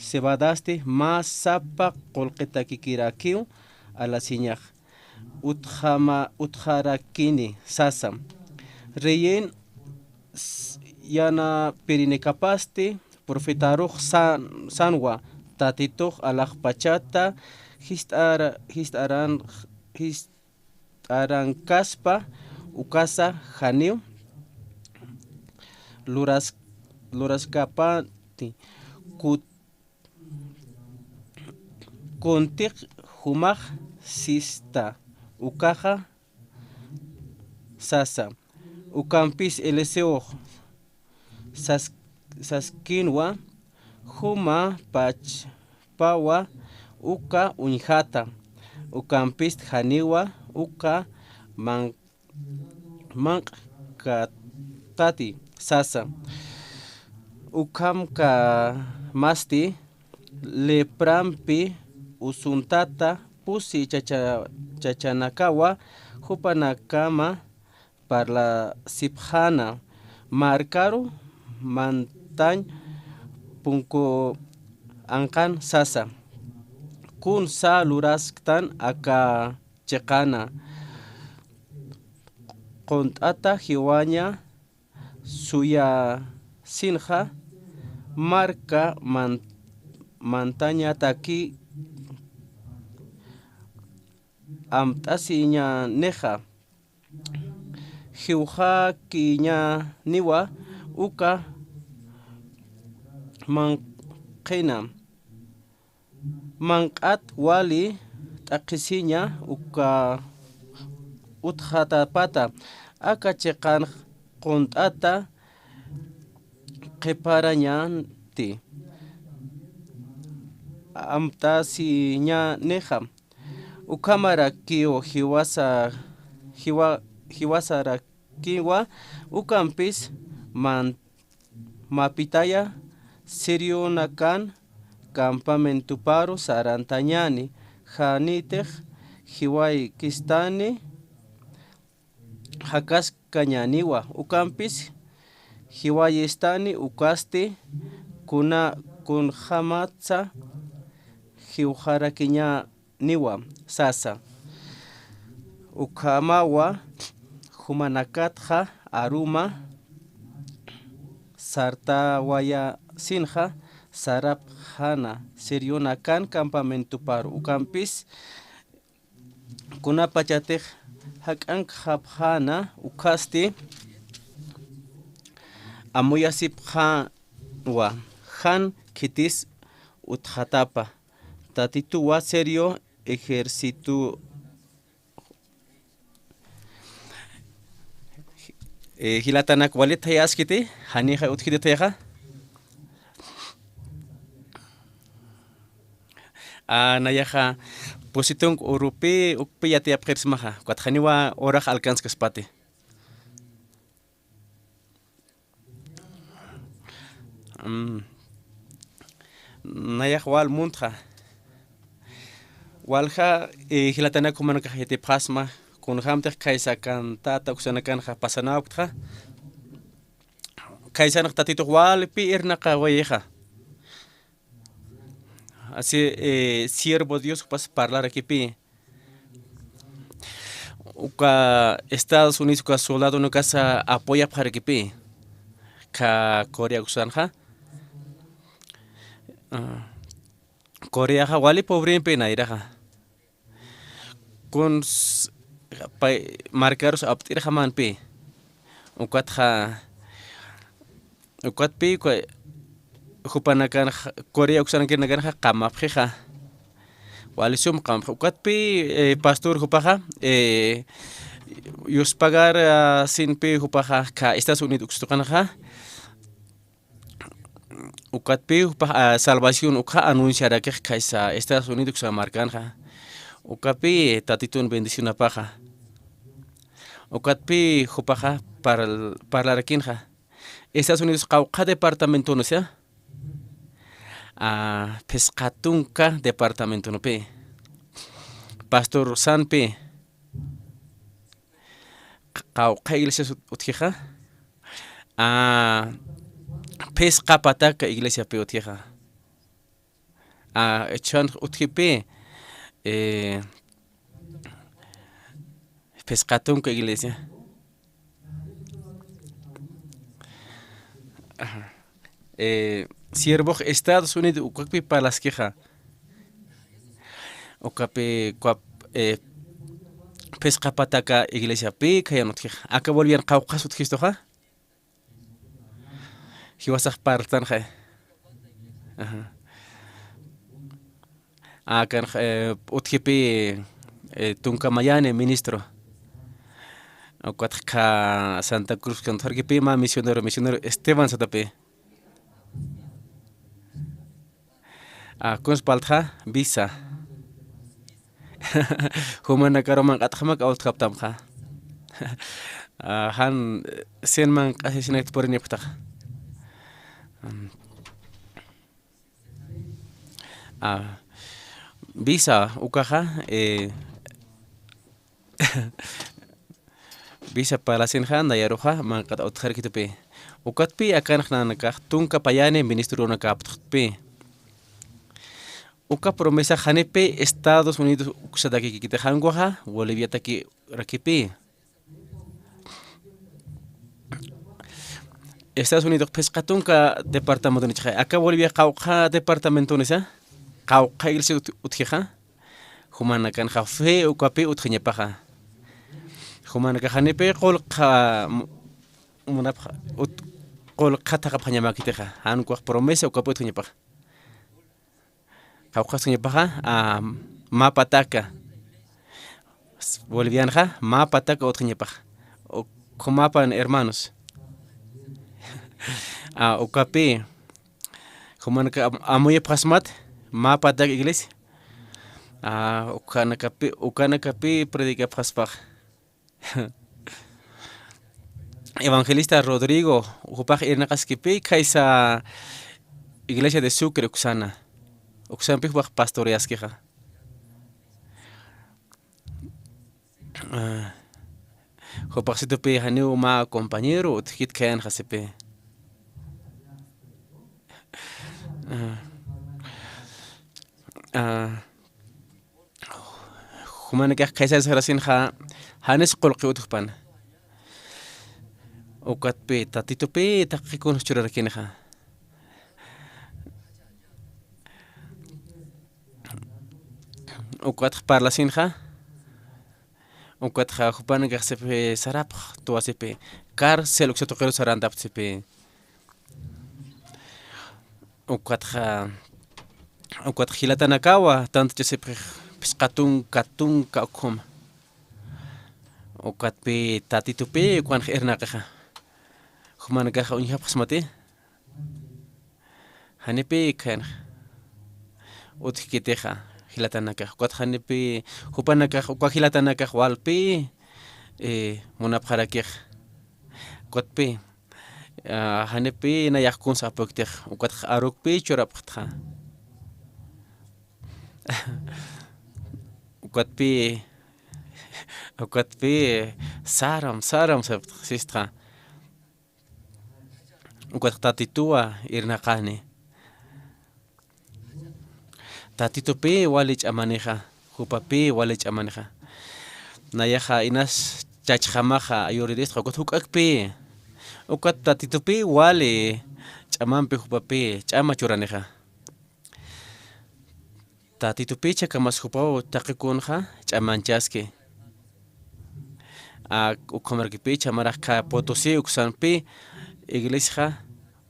cebadasti mä sapa qullqitakikirakiw alasiñax utjama-, utjarakini sasa. Reyin s-, yanapirinakapasti profetarux san-, sanwa Tatitux alaxpachata jist'ara-, jist'aran-, jist'arankaspa ukasa janiw luras-, luraskapati ku-, kuntiq jumax sista ukaxa sasa. Ukampis Eliseox sas-, saskinwa juma pachpawa uka uñjata. Ukampis janiwa uka man-, manq'katati sasa. Ukamkamasti leprampi usuntata pusi chacha-, chachanakawa jupanakama parlasipxäna, markaru mantañ punku anqan sasa. Kunsa lurasktan aka chiqana qunt'ata jiwaña suyasinxa, marka man-, mantañataki amt'asiñanixa, jiwxakiñaniwa uka manq'ina, manq'at wali t'aqhisiña uka utjatapata, aka chiqan qunt'ata qhiparañanti amt'asiñanixa. Ukhamarakiw jiwasa-, jiwa-, jiwasarakiwa ukampis man-, mapitaya sirionakan campamentoparu sarantañäni, janitix jiwaykistani jakaskañäniwa, ukampis jiwayistani ukasti kuna-, kunjämatsa jiwxarakiñäniwa sasa. Ukhamawa jumanakatxa aruma sartawayasinxa sarapxäna sirionakan campamentoparu, ukampis kunapachatix jak'ankxapxäna ukhasti amuyasipxänwa, jan khitis utjatapa. Tatituwa Sirio ejército, eh, jilatanak, wali thayaskiti, janixa utjkiti thayaxa. A, nayaxa pusi tunka urupi, ukpi yatiyapxirsmaxa, ukat janiwa urax alcanzkaspati. Mm. Nayax wal muntxa. Walja, eh, jilatanak jumanakax yatipxasma, kunjämtix khaysa cantata uksanakanxa pasanawktxa. Khaysanx Tatitux walpi irnaqawayixa. Así, eh, siervo Dios jupas parlarakipï. Uka Estados Unidos uka soldadonakasa apoyapxarakipï. Kha Corea uksanxa. Ah, Coreaxa wali pobrempï nayraxa. Kuns pay markarus apt'irxamänpï. Ukatxa, ukatpï, uka, jupanakanxa, Corea uksanakirinakanxa qamapxixa. Wali sum qamapxi. Ukatpï, eh, pastor jupaxa, eh, yuspagar, ah, sinpï jupaxa, kha Estados Unidos uksa tuqinxa. Ukatpï jupax, ah, salvación ukxa anunciarakix khaysa Estados Unidos uksa markanxa. Ukapï Tatitun bendicionapaxa. Ukatpï jupaxa parl-, parlarakinxa. Estados Unidos qawqha departamentonsa, ah, phisqa tunka departamentonpï. Pastor Sanpï. Qawqha iglesias ut-, utjixa. Ah, phisqa pataka iglesiapï utjixa. A, chhunx utjipï, e, phisqa tunka iglesia. Ajá. E, siervox Estados Unidos ukakpi parlaskixa. Ukapï, uka, e, phisqa pataka iglesiapï khayan utjixa. Aka Bolivian qawqhas utjistuxa. Jiwasax parltanxa. Ajá. Akanx, e, utjipï, e, tunka mayani ministro. Ukatxa Santa Cruz kan utjarkipï mä misionero, misionero Esteban satapï. A, kuns parltxa, visa. Jumanakaru manq'atxamak awtkaptamxa. A, jan, cien manq'asisinakta purinipxtaxa. Mm. A, visa ukaxa, e, visa parlasinxa, nayaruxa, manq'at utjarkitupï. Ukatpï akanx nanakax tunka payani ministrunakaptxtpï. Uka promesa janipï Estados Unidos uksatakikitix, jan ukaxa Boliviatakïrakipï. Estados Unidos phisqa tunka departamentonïchixay. Aka Bolivia qawqha departamentonïsa, qawqha iglesia ut-, utjixa. Jumanakanxa fe ukapï utjañapaxa. Jumanakax janipï qullqha mu-, munapxa, ut-, qullqha thaqhapxañamäkitixa. Jan ukax promesa ukapï utjañapaxa. Qawqhas utjañapaxa, a, mä pataka. Bolivianxa, mä pataka utjañapaxa. Uk-, jumapan hermanos. A, ukapï, jumanaka am-, amuyapxasmat, mä pataka iglesia. A, ukanakapï, ukanakapï predicapxaspaxa. Evangelista Rodrigo, jupax irnaqaskipï, khaysa Iglesia de Sucre uksana. Uksampi jupax pastoreaskixa. A, jupax situpï janiw mä compañero utjkit khayanxa sipï. A. A. Jumanakax khaysa sarasinxa, janis qullqi utjpan. Ukatpï Tatitupï taqi kuns churarakinixa. Ukatx parlasinxa, ukatxa jupanakax sipï sarapxtuwa sipï, cárcel uksa tuqiru sarantapxta sipï. Ukatxa, ukatxa jilatanakawa, tantachasipxix phisqa tunka, tunka ukhuma. Ukatpï Tatitupï ukanx irnaqixa. Jumanakax uñjapxsmati. Janipï khayanx. Utjkitixa, jilatanakax. Ukat janipï, jupanakax, uka jilatanakax walpï, e, munapxarakix. Ukatpï, a, janipï nayax kuns apuktix, ukatx arukpï churapxtxa. Ukatpï, ukatpï, saram, saram sapxtxa, sistxa. Ukatx Tatituwa irnaqani. Tatitupï wali ch'amanixa, jupapï wali ch'amanixa. Nayaxa inas chachjamaxa ayuriristxa, ukat juk'akpï. Ukat Tatitupï wali ch'amampi jupapï, ch'ama churanixa. Tatitupï chhakamas jupaw taqi kunxa ch'amanchaski. A, ukhamarkipï chhamaraki Potosí uksampi iglesiaxa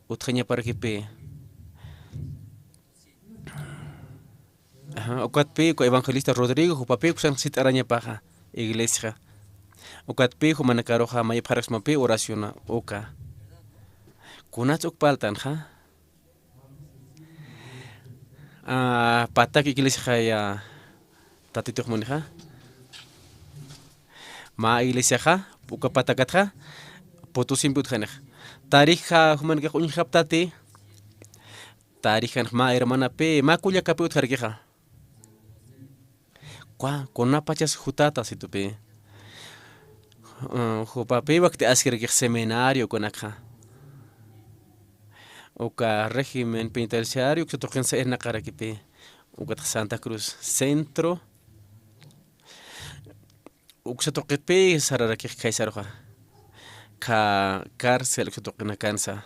utjañaparakipï. Ajá, ukatpï uka evangelista Rodrigo jupapï uksan sit'arañapaxa iglesiaxa. Ukatpï jumanakaruxa mayipxaraksmapï oraciona uka. Kunats uk parltanxa. A, patak iglesiaxaya Tatitux munixa. Mä iglesiaxa, uka patakatxa, Potosimpi utjanixa. Tarixa jumanakax uñjaptati, tarijanx mä hermanapï, mä kullakapï utjarkixa. Kwa, kunapachas jutata situpï. Mm, jupapï wakti askirkix seminario kunakxa. Uka régimen penitenciario uksa tuqinsa irnaqarakipï. Ukatxa Santa Cruz Centro. Uksa tuqitpï sararakix khaysaruxa. Kha cárcel uksa tuqinakansa.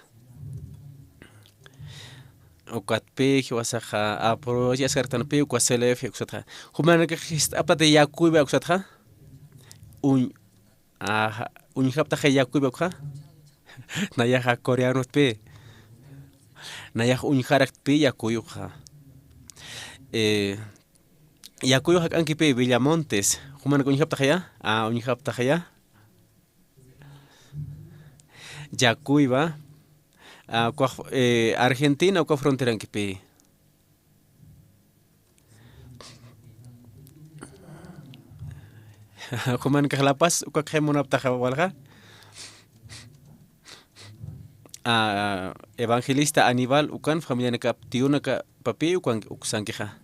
Ukatpï jiwasaxa aprovechaskartanpï uka C L F uksatxa. Jumanakax jist'aptati Yakuywa uksatxa. Uñ-, aja, uñjaptaxa Yakuywa ukxa. Nayaxa coreanotpï. Nayax uñjaraktpï Yakuyuxa. Eh, Yakuyux jak'ankipï Villamontes. Jumanak uñjaptaxaya. Ah, uñjaptaxaya. Yakuywa, ah, ukax, eh, Argentina uka fronterankipï. Jumanakax La Paz, ukax munaptaxa walja. Ah, evangelista Aníbal, ukan familianakap, tiyunakapapï, ukan, uksankixa.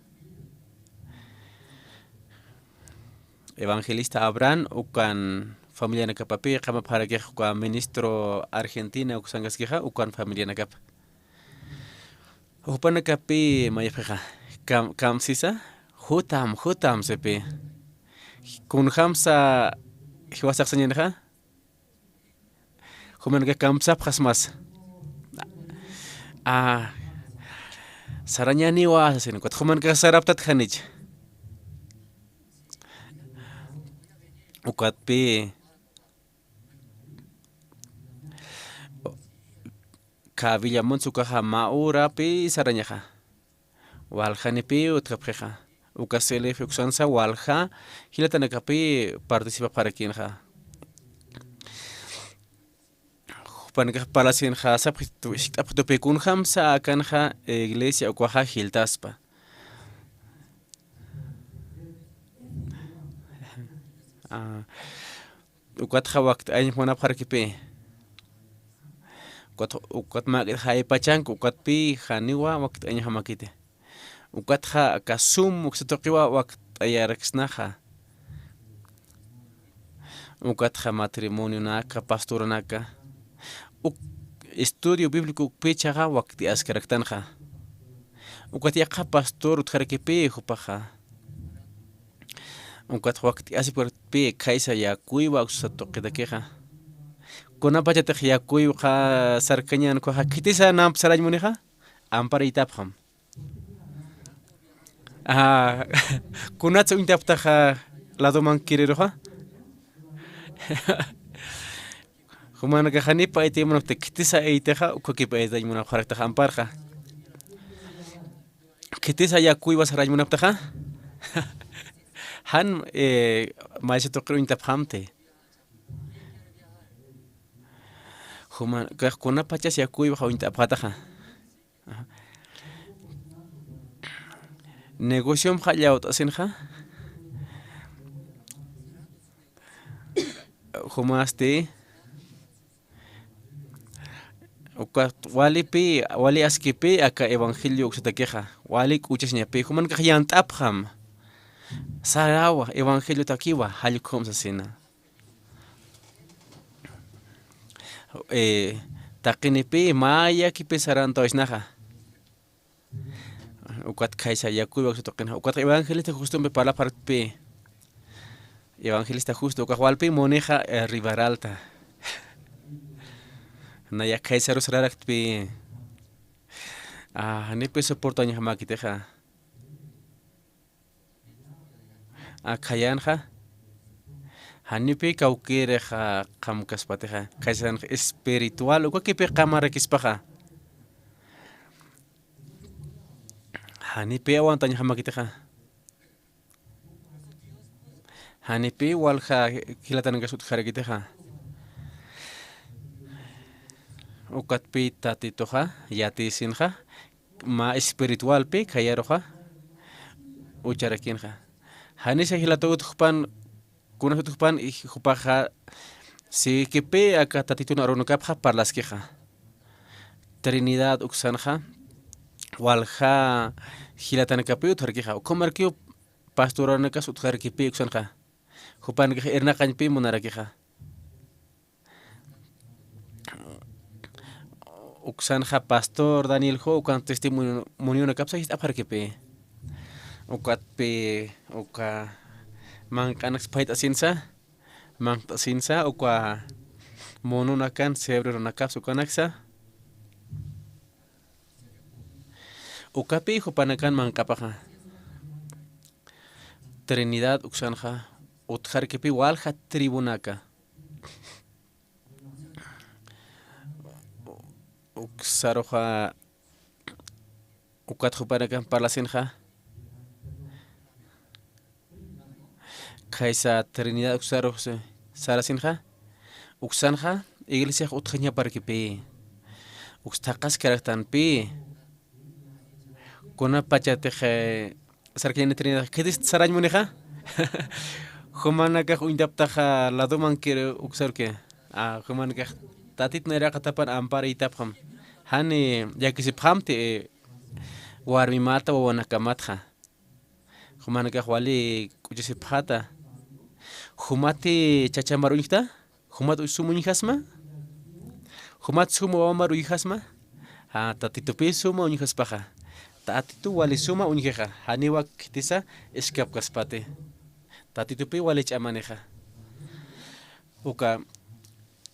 Evangelista Abraham, ukan familianakapapï, qamapxarakix uka ministro Argentina uksankaskixa, ukan familianakap. Jupanakapï mayapxixa, kam-, kamsisa, jutam, jutam sipï. Kunjamsa jiwasax sañänixa, jumanakax kamsapxasmas. Ah, sarañäniwa sasin, ukat jumanakax saraptat janich. Ukatpï, kha Villamontes ukaxa mä urapï sarañaxa. Waljanipï utjapxixa. Uka C L F uksansa walja jilatanakapï participapxarakïnxa. Jupanakax parlasinxa, sapxi-, jisk'apxitupï kunjamsa akanxa iglesia ukaxa jiltaspa. Ah, ukatxa wakt'ayañ munapxarakipï. Ukat, ukat mäk'it jaypachank, ukatpï janiwa wakt'ayañjamakiti. Ukatxa aka Zoom uksa tuqiwa wakt'ayaraksnaxa. Ukatxa matrimonionaka, pastoranaka, uk estudio bíblico ukpï jichhaxa wakt'ayaskaraktanxa. Ukat yaqha pastor utjarakipï jupaxa. Ukat wakt'ayasipkarpï khaysa Yakuywa uksa tuqitakixa. Kunapachatix Yakuywa sarkañän ukaxa, khitisa namp sarañ munixa, ampar iytapxam. Ah, kunats uñtaptaxa ladoman kiriruxa. Jumanakax janipa aytay munapta, khitisa aytaxa, ukhakip aytañ munapxaraktax amparxa. Khitisa Yakuywa sarañ munaptaxa. Jan, eh, maysa tuqir uñtapxamti. Jumanakax kunapachas Yakuywa uñtapxataxa. Ajá. Negociomxa llawt'asinxa. Jumasti, ukat walipï, wali askipï aka evangelio uksatakixa, wali k'uchasiñapï, jumanakax yant'apxam. Sarawa, evangeliotakiwa, jallkhum sasina. Eh, taqinipï, mayakipï sarantawayasnaxa. Ukat khaysa Yakuywa uksa tuqinxa. Ukat evangelista Justompi parlapxarktpï. Evangelista Justo, ukax walpï munixa, eh, Riberalta. Nayax khaysarus saraktpï. Ah, janipï soportañjamäkitixa. Akhayänxa, janipï kawkïrixa qamkaspatixa, khaysanx espiritual, ukakipï qamarakispaxa. Janipï aguantañjamäkitixa. Janipï walja jilatankas utjarakitixa. Ukatpï Tatituxa, yatisinxa, mä espiritualpï khayaruxa ucharakïnxa. Janisa jilata utjpan, kunas utjpan, jupaxa, sikipï aka Tatitun arunakapxa parlaskixa. Trinidad uksanxa, walja jilatanakapï utjarkixa. Ukhamarakiw pastoranakas utjarkipï uksanxa. Jupanakax irnaqañpï munarakixa. Uksanxa pastor Daniel Ho, ukan testimonionakapsa jist'apxarkipï. Ukatpï uka manq'anaks phayt'asinsa, manq't'asinsa, uka mononakan, cerebrorunakapsa ukanaksa. Ukapï jupanakan manq'apaxa. Trinidad uksanxa utjarkipï walja tribunaka. Uksaruxa ukat jupanakan parlasinxa. Khaysa Trinidad uksaru sarasinxa. Uksanxa iglesiax utjañaparkipï. Uks thaqhaskaraktanpï. Kunapachatix, eh, sarkañäni Trinidad, ¿khitist sarañ munixa? Jumanakax uñtaptaxa ladomankir uksarki. Ah, jumanakax Tatit nayraqatapan amparïtapxam. Jani llakisipxamti, eh, warmimata wawanakamatxa. Jumanakax wali k'uchasipxata. ¿Jumati chachamar uñjta? ¿Jumat sum uñjasma? ¿Jumat sum wawamar uñjasma? Ah, Tatitupï suma uñjaspaxa. Tatitu wali suma uñjixa. Janiwa khitisa iskapkaspati. Tatitupï wali ch'amanixa. Uka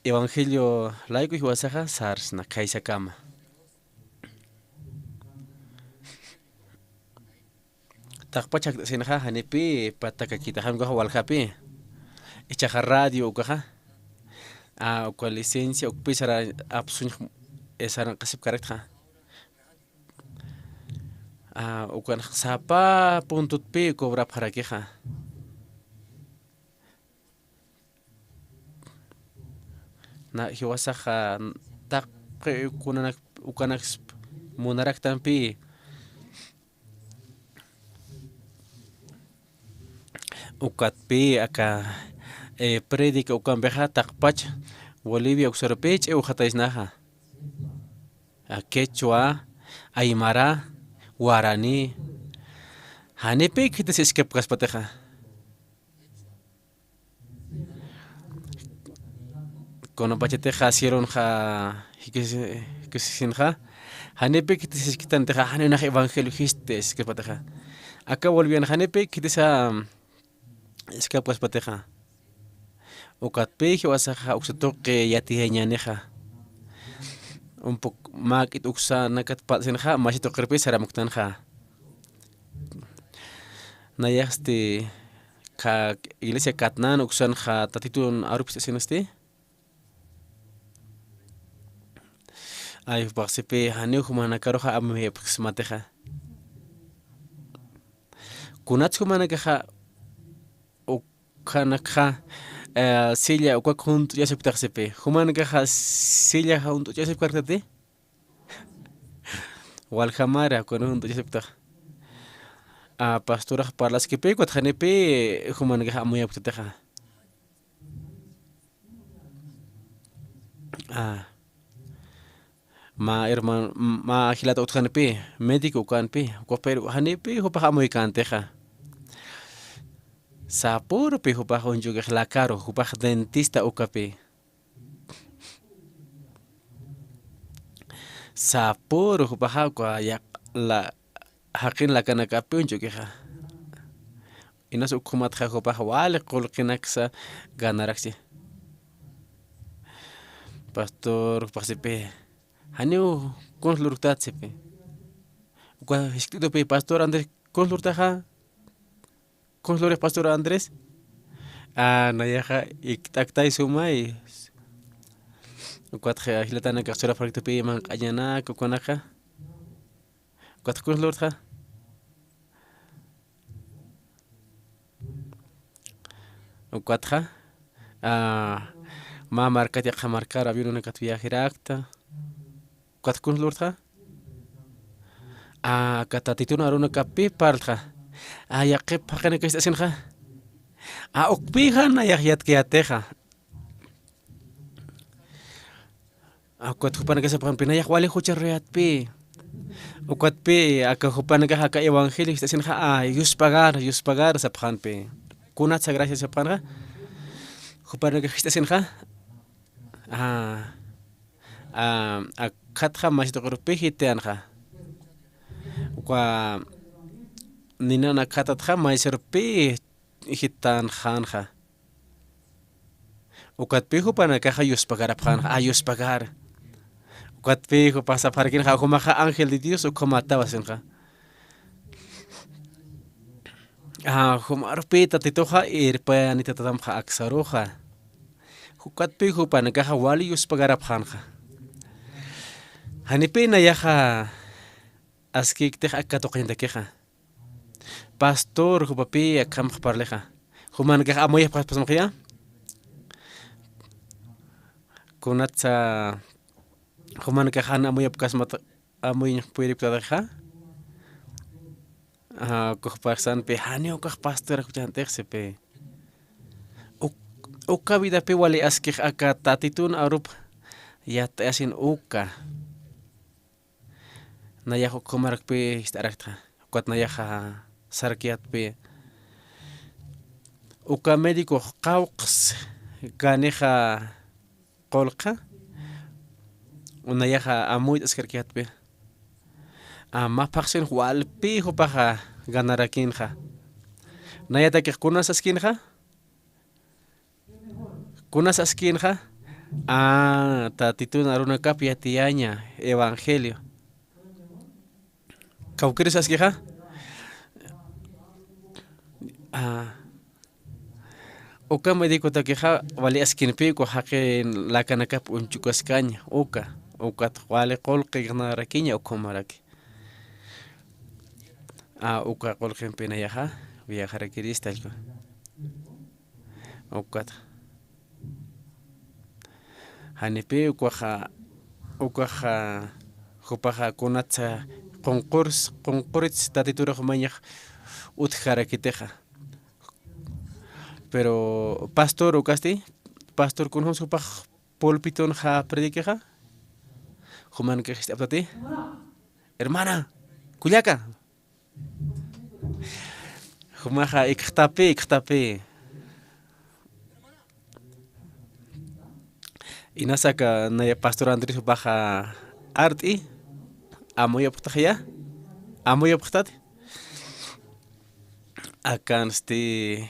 evangelio layku jiwasaxa sarsna khaysakama. Taqpach jakt'asinxa, janipï patakakitaxa ukaxa waljapï. Ichaxa radio ukaxa. Ah, uka licencia ukpï sara apsuñ, eh, saranqasipkarakta. Ah, ukan sapa puntutpï cobrapxarakixa. Na, jiwasaxa taqi ukanak, ukanaks munaraktanpï. Ukatpï aka, eh, prédica ukampixa taqpach Bolivia uksarupï ch'iwxataysnaxa. A, quechua, aymara, guaraní. Janipï khitis iskapkaspatixa. Kunapachatixa cielonxa jikis-, jikisisinxa, janipï khitis isktantixa, janiw nax evangelio jist iskapatixa. Aka Bolivian janipï khitisa iskapkaspatixa. Ukatpï jiwasaxa uksa tuqi yatiyañänixa. Un poco mäk'it uksanakat parlt'asinxa, mach'a tuqirpï saramuktanxa. Nayaxsti, ka iglesia katnan uksanxa Tatitun arupist'asinsti. Ay, jupax sipï, janiw jumanakaruxa amuyapksmatixa. Kunats jumanakaxa ukhanakxa, eh, silla ukak junt'uchasipktax sipï. Jumanakaxa silla junt'uchasipkarktati. Waljamara, ukan junt'uchasipktax. A, pastorax parlaskipï, ukat janipï jumanakax amuyapktatixa. A, mä hermano, mä jilata utjanipï, médico ukanpï, uka pero janipï jupax amuykantixa. Sapürupï jupax uñch'ukix lakaru, jupax dentista ukapï. Sapüru jupaxa uka yaq la, jaqin lakanakapï uñch'ukixa. Inas ukhumatxa jupax wali qullqinaksa ganarakchi. Pastor, jupax sipï, janiw kunsa lurktat sipï. Uka jiskt'itupï, Pastor Andrés, kunsa lurtaxa. Kunsa lurix Pastor Andrés. A, nayaxa ikt'aktay sumay. Ukatxa jilatanakax churapxaraktupï manq'añanak, ukanaka. Ukatxa kunsa lurtxa. Ukatxa, a, mä markat yaqha markaru avionunakat viajerakta. Ukat kunsa lurtxa. A, aka Tatitun arunakapï parltxa. A, yaqhip jaqinakast'asinxa. A, ukpïxa nayax yatkayätixa. A, ukat jupanakax sapxanpï, nayax wali jucha rurayätpï. Ukatpï, aka jupanakax aka evangelio jist'asinxa, a, yuspagar, yuspagar sapxanpï. Kunatsa gracias sapxanxa. Jupanakax jist'asinxa. A, a, akhatxa mach'a tuqirupï jithiyanxa. Uka ninanakatatxa maysarupi jittanxänxa. Ukatpï jupanakaxa yuspagarapxänxa, a, yuspagar. Ukatpï jupax sapxarakinxa, jumaxa ángel de Dios ukhamatäwa sasinxa. A, jumarupï Tatituxa irpayanitatatamxa aksaruxa. Ukatpï jupanakaxa wali yuspagarapxänxa. Janipï nayaxa askïktix aka katuqañatakixa. Pastor, jupapï akham parlixa. Jumanakax amuyapxaspasamxiya. Kunatsa jumanakax jan amuyapkasmat, amuyñ puripktatixa. A, ukax parsanpï, janiw ukax pastor kuchantix sipï. Uk-, uka vidapï wali askix aka Tatitun arup yatiyasin uka. Nayax ukhamarakpï jist'araktxa. Ukat nayaxa sarkiyatpï. Uka médicox qawqs kanixa qullqi. Nayaxa amuyt'askirkiyatpï. A, mä phaxsin walpï jupaxa ganarakinxa. Nayatakix kunas askinxa. Kunas askinxa, a, Tatitun arunakap yatiyaña evangelio. Kawkïris askixa. A, uka médicotakixa wali askinpï uka jaqin lakanakap uñchukaskaña, uka, ukat wali qullqi ganarakiña ukhamaraki. A, uka qullqimpi nayaxa viajarakirista allku. Ukat. Janipï ukaxa, ukaxa, jupaxa kunatsa qunqurs, qunqurits Tatiturux mañax utjarakitixa. Pero pastor ukasti, pastor kunjams jupax pulpitunxa prediquixa, jumanakax jist'aptati. Hermana, kullaka. Jumaxa ikxtapï, ikxtapï. Inasa aka naya pastor Andrés jupaxa art'i, amuyapxtaxaya, amuyapxtati. Akansti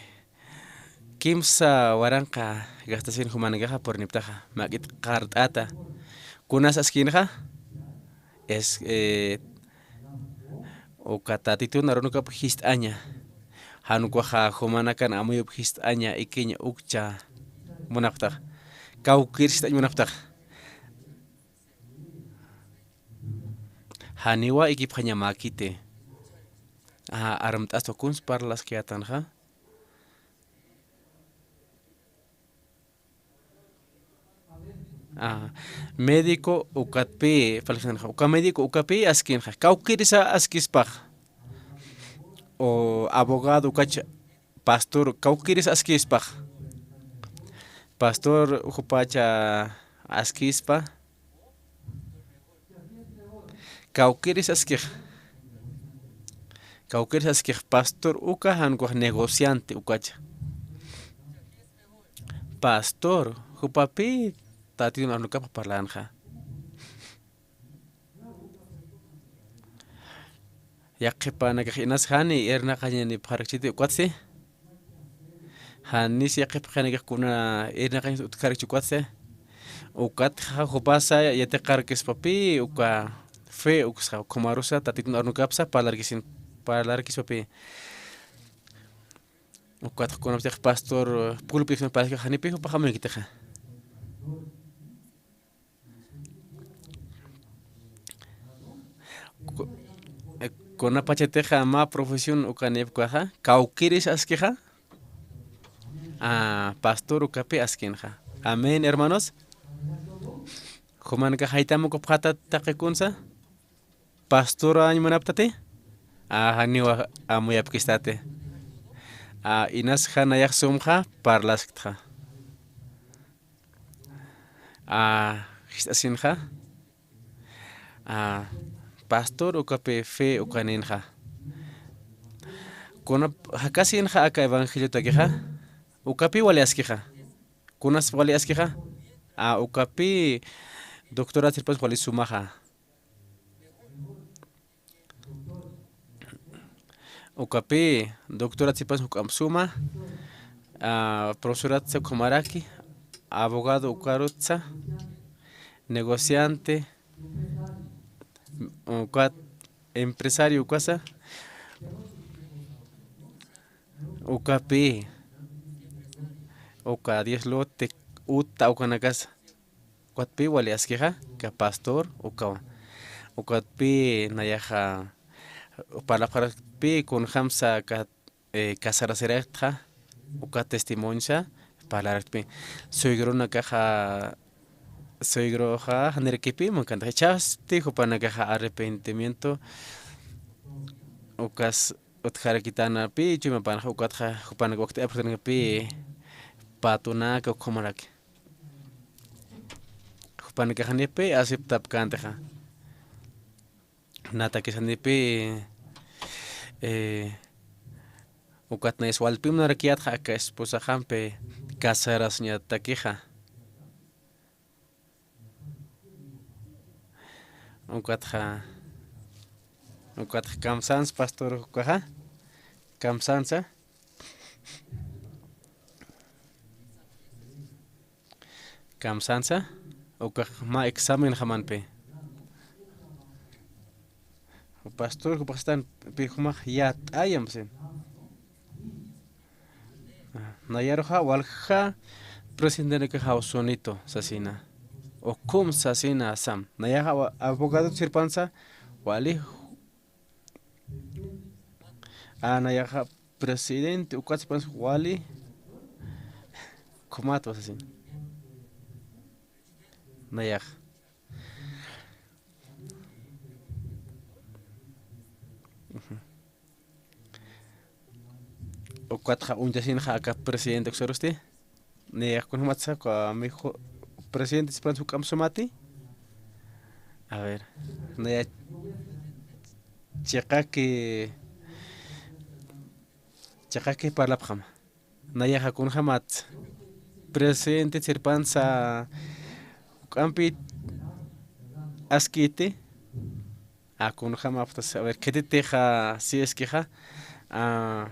kimsa waranqa gastasin jumanakaxa purniptaxa, mäk'it qart'ata. Kunas askinxa, es, eh, uka Tatitun arunakap jist'aña. Jan ukaxa jumanakan amuyup jist'aña ikiña ukcha munapxtax. Kawkïr jist'añ munapxtax. Janiwa ikipxañamäkiti. A, armt'asta kuns parlaskayätanxa. A, médico ukatpï, falsanxa, uka médico ukapï askinxa, kawkïrisa askispax. O abogado ukach pastor, kawkïrisa askispax. Pastor jupacha askispa. Kawkïris askix. Kawkïris askix pastor uka, jan ukax negociante ukacha. Pastor, jupapï Tatitun arunakap parlanxa. Yaqhipanakax inas jani irnaqañanipxarakchiti ukatsti. Janis yaqhipxanakax kuna irnaqañas utjarakchi ukatsti. Ukatxa jupasa yatiqarkispapï uka fe uksa, ukhamarusa Tatitun arunakapsa parlarkisin, parlarkispapï. Ukatxa kunaptix pastor pulpit parlarkixa janipï jupax amuykitixa. Ku-, eh, kunapachatixa mä profesión ukanïpkaxa, kawkïris askixa, a, pastor ukapï askinxa. Amén, hermanos. Jumanakax jaytam ukapxätat taqi kunsa. Pastorañ munaptati. A, janiwa amuyapkistati. A, inas jan nayax sumxa parlaskta. A, jist'asinxa. A, pastor ukapï fe ukanïnxa. Kuna jakasinxa aka evangeliotakixa. Ukapï wali askixa. Kunas wali askixa. A, ukapï doctorado sirpas wali sumaxa. Ukapï, doctorat sipas juk'amp suma, a, profesoratsa ukhamaraki, abogado ukarutsa, negociante, ukat empresario ukasa, ukapï, uka diez lote uta ukanakasa. Ukatpï wali askixa, ka pastor ukawa. Ukatpï nayaxa parlapxarakpï kunjamsa ka, eh, casarasiraktxa, uka testimoniosa parlaraktpï. Suegronakaxa, suegroxa janirakipi mankantaxa, jichhasti jupanakaxa arrepentimiento ukas utjarakitanapi, chuymapanxa ukatxa jupanak wakti apxtanakapi patunaka ukhamaraki. Jupanakax janipi aceptapkäntixa. Natakis janipi, eh, ukat nayas walpimnarakiyätxa aka esposaxampi casarasiñatakixa. Ukatxa, ukatxa kamsansa pastor ukaxa, kamsansa. Kamsansa, ukax mä examen jamanpi. Pastor, jupaxstan, pi jumax yat'ayam, sin. Nayaruxa walja presidentenakax jawsunïtu sasina. Ukhum sasina sam. Nayaxa wa-, abogado sirpansa, wali A, nayaxa presidente, ukat sipansa wali. Ukhamatwa sasin. Nayaxa. Ujú. Ukatxa uñtasinxa aka presidente uksarusti. Nayax kunjamatsa, amigo, presidente sipansa juk'amp sumati. A ver, naya chiqaki, chiqaki parlapxama. Nayaxa kunjamatsa, presidente sirpansa juk'ampi askiti. A, kunjamapxtasa, a ver, khititixa, si es que ja, a,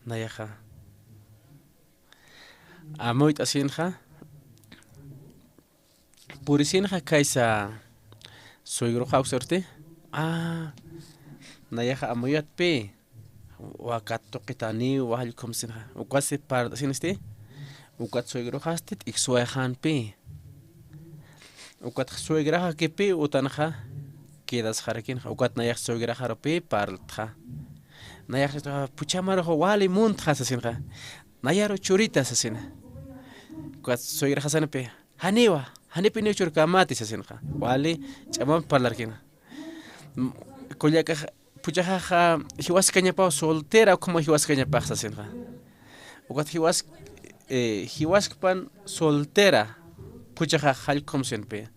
Nayaxa. Amuyt'asinxa. Purisinxa kaysa suegroxa uksarusti. A, nayaxa amuyatpi. Wakat tuqitaniw, jallkhumsinxa. Ukatsti parlt'asinisti. Ukat suegroxasti t'iksuwayxänpi. Ukat suegraxa kipï utanxa quedasxarakinxa. Ukat nayax suegraxarupï parltxa. Nayax phuchhamaruxa wali muntxa sasinxa. Nayaru churita sasina. Ukat suegraxasanipï, janiwa, janipiniw churkämati sasinxa. Wali ch'amamp parlarkina. M-, kullakax, phuchhaxaxa jiwaskañapaw soltera, ukhama jiwaskañapax sasinxa. Ukat jiwas-, eh, jiwaskpan soltera, phuchhaxax jallkhumsinpï.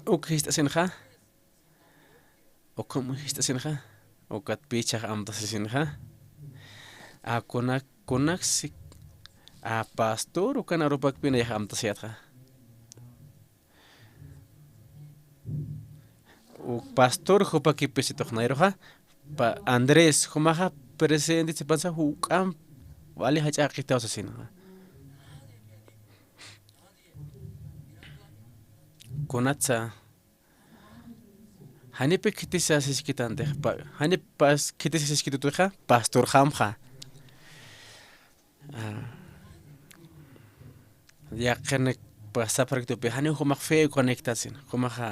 Uk jist'asinxa, ukham jist'asinxa, ukat pichax amtasasinxa. A, kunak, kunaksi, a, pastor ukan arupakpi nayax amtasayätxa. U pastor jupakipisituxa nayruxa, pa-, Andrés, jumaxa presidente sipansa juk'amp wali jach'a jaqitaw sasinxa. Kunatsa, janipï khitisa siskitantix, pa-, janipï pas-, khitisa siskitutixa, pastorjamxa. A, yaqinik pasapxaraktupï, janiw jumax fe conectasin, jumaxa,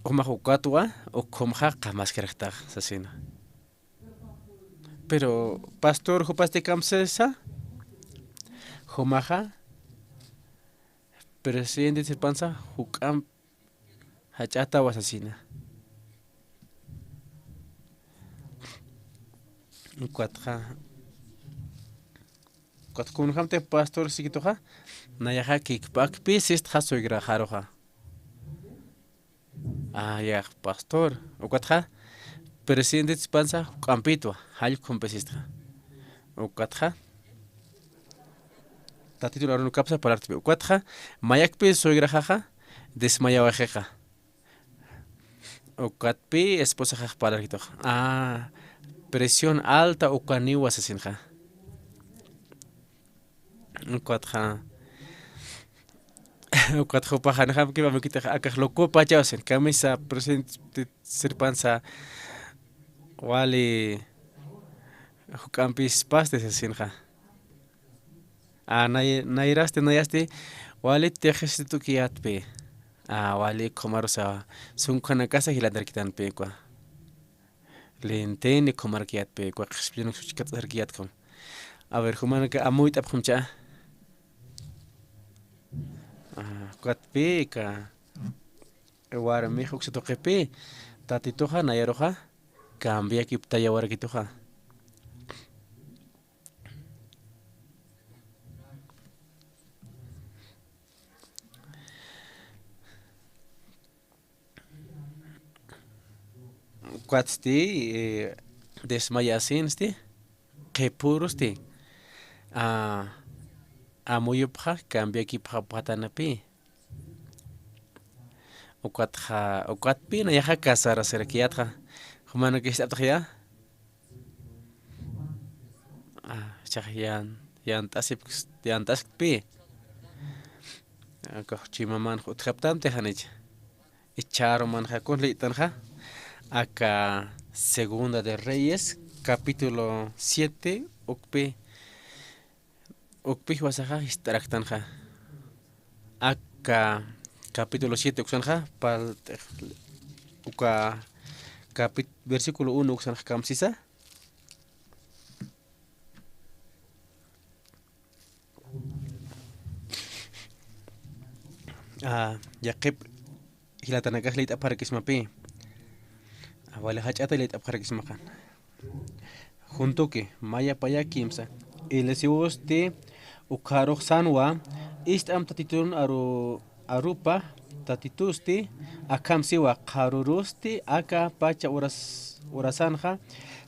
jumax ukatwa, ukhumxa qamaskirxtax, sasina. Pero pastor jupasti kamsisa, jumaxa, presidente sipansa, juk'amp jach'atawa sasina. Ukatxa, ukat kunjamti pastor sikituxa, nayaxa kikp'akpi sistxa suegraxaruxa. A, yax pastor. Ukatxa, presidente sipansa juk'ampitwa, jallkhumpi sistxa. Ukatxa, Tatitun arunakapsa parlartpi. Ukatxa, mayakpi suegraxaxa, desmayawaxixa. Ukatpi esposaxax parlarkitux. Ah, presión alta ukaniwa sasinxa. Ukatxa, ukat jupax janjamkiw amuyukitix akax locopachaw sasin. Kamisa presente sirpansa wali juk'ampispasti sasinxa. A, nay-, nayrasti, nayasti, wali tixistitukiyätpi. A, wali khumarusa, sunkanakasa jilantarkitanpi ukwa. Lintini khumarkiyätpi, ukwa qhispiyanuk suchkat'asarkiyätkum. A ver, jumanaka amuyt'apxamcha. A, ukatpi, ka, warmix uksa tuqipi, Tatituxa, nayaruxa, cambiakiptayawarakituxa. Ukatsti, eh, desmayasinsti, qhipürusti, a, amuyupxa, cambiakipxa patanapi. Ukatxa, ukatpi nayaxa casarasirakiyätxa. Jumanaka jist'apxtaya. A, jichhax yan-, yant'asip-, yant'askpi. Aka jichha mamanx utjaptanti janich. Jichharumanxa kun liyt'tanxa. Aka Segunda de Reyes, capítulo siete, ukpi, ukpi jiwasaxa jist'araktanxa. Aka capítulo siete uksanxa, pal-, uka capit-, versículo uno uksanxa kamsisa. A, yaqhip jilatanakax liyt'apxarakismapi. A, wali jach'ata liyt'apxarakismaxa. Juntuki, maya paya kimsa. Eliseosti ukxarux sänwa, ist'am Tatitun aru-, arupa, Tatitusti akham siwa, qharürusti aka pacha uras-, urasanxa,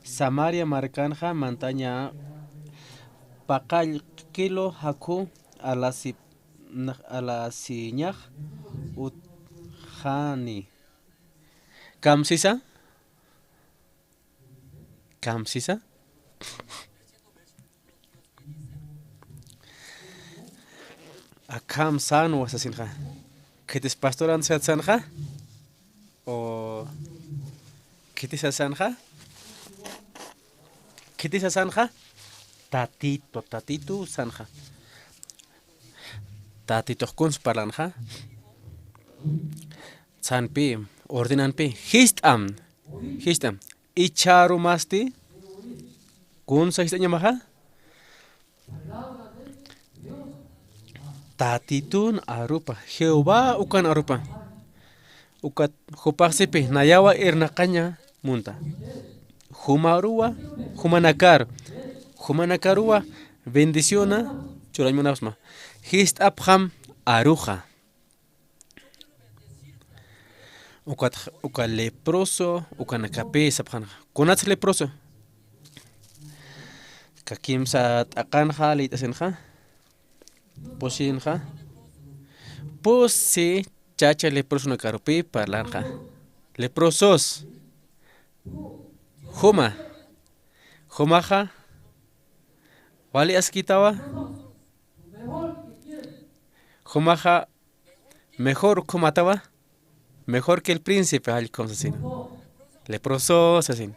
Samaria markanxa mantaña paqall kilo jakhu alasi-, alasiñax utjani. Kamsisa? Kamsisa? Akham sänwa sasinxa. Khitis pastoran satsanxa? O khitis sasanxa? Khitis sasanxa? Tatito, Tatito sanxa. Tatitox kuns parlanxa. Sanpi, ordenanpi, jist'am, jist'am. Ichharumasti, kunsa jist'añamaxa. Tatitun arupa, Jehová ukan arupa. Ukat jupaxsipi, nayawa irnaqaña munta. Jumaruwa, jumanakar, jumanakaruwa bendiciona churañmunapxsma. Jist'apxam aruxa. Ukat, uka leproso, ukanakapi sapxanxa. Kunats leproso? Ka kimsa t'aqanxa, liyt'asinxa. Pusinxa. Pusi chacha leprosonakarupï parlanxa. Leprosos. Juma. Jumaxa. Wali askitawa. Jumaxa. Mejor ukhumatawa, mejor que el príncipe, jallkum sasin. Leproso sasin.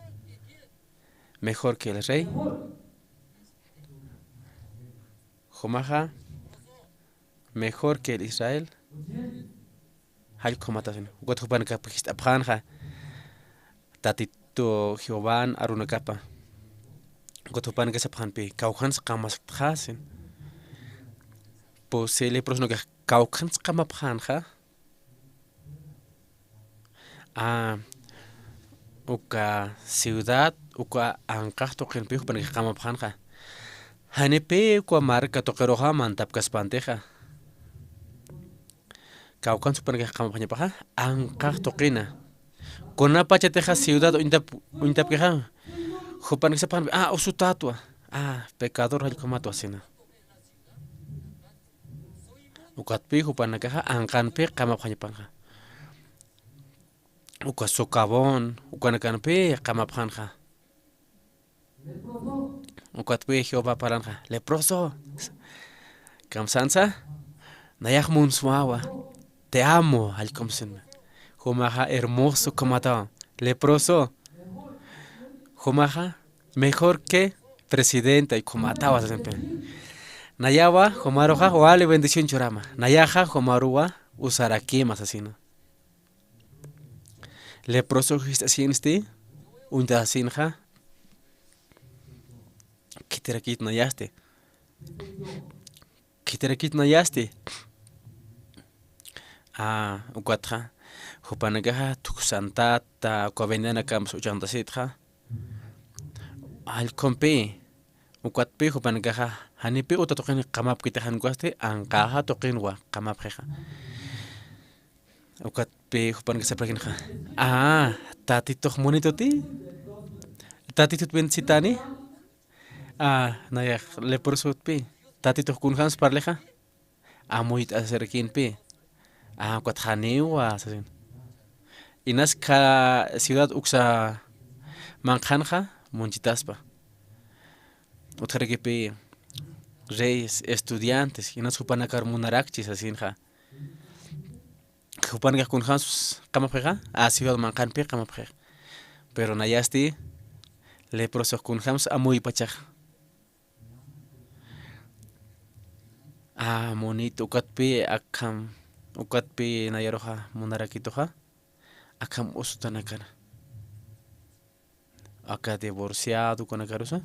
Mejor que el rey. Jumaxa, mejor que el Israel. Jallkumata sasin. Ukat jupanakap jist'apxänxa. Tatitu Jehován arunakapa. Ukat jupanaka sapxanpi, kawkhans qamaskta sasin. Pusi leprosonakas kawkhans qamapxänxa. A, uka ciudad, uka anqax tuqinpi jupanakax qamapxänxa. Janipï uka marka tuqiruxa mantapkaspantixa. Kawkhans jupanakax qamapxañapaxa, anqax tuqina. Kunapachatixa ciudad uñtap-, uñtapkixa, jupanakax sapxänpi, a, usutätwa, a, pecador jallkumatwa sina. Ukatpï jupanakaxa anqanpï qamapxañapanxa. Uka socavón, ukanakanpï qamapxanxa. Ukatpï Jehová parlanxa, leproso, ¿kamsansa? Nayax munsmawa, te amo, allkumsinma. Jumaxa hermoso, ukhamatäwa. Leproso, jumaxa mejor que presidente, ukhamatäwa sasinpï. Nayawa jumaruxa wali bendición churama. Nayaxa jumaruwa usarakima sasina. Leproso jist'asinsti, uñtasinxa, khitirakit nayasti. Khitirakit nayasti. A, ukatxa, jupanakaxa thuksantata, uka vendenakamps uchantasitxa. Allkumpï, ukatpï jupanakaxa, janipï uta tuqin qamapkiti jan ukasti, anqäxa tuqinwa qamapxixa. Ukatpï jupanakax sapxañaxa, a, Tatitux munituti, Tatitut bendecitani. A, nayax leprosotpï, Tatitux kunjams parlixa, amuyt'asirakïnpï. A, ukat janiwa sasin. Inas uka ciudad uksa manqhanxa munchitaspa. Utjarakipï reyes, estudiantes, inas jupanakar munarakchi sasinxa. Jupanakax kunjams qamapxixa, a, ciudad manqhanpï qamapxixa. Pero nayasti leprosox kunjams amuypachaxa. A, munit, ukatpï akham, ukatpï nayaruxa munarakituxa, akham usutanakana. Aka divorciado ukanakarusa.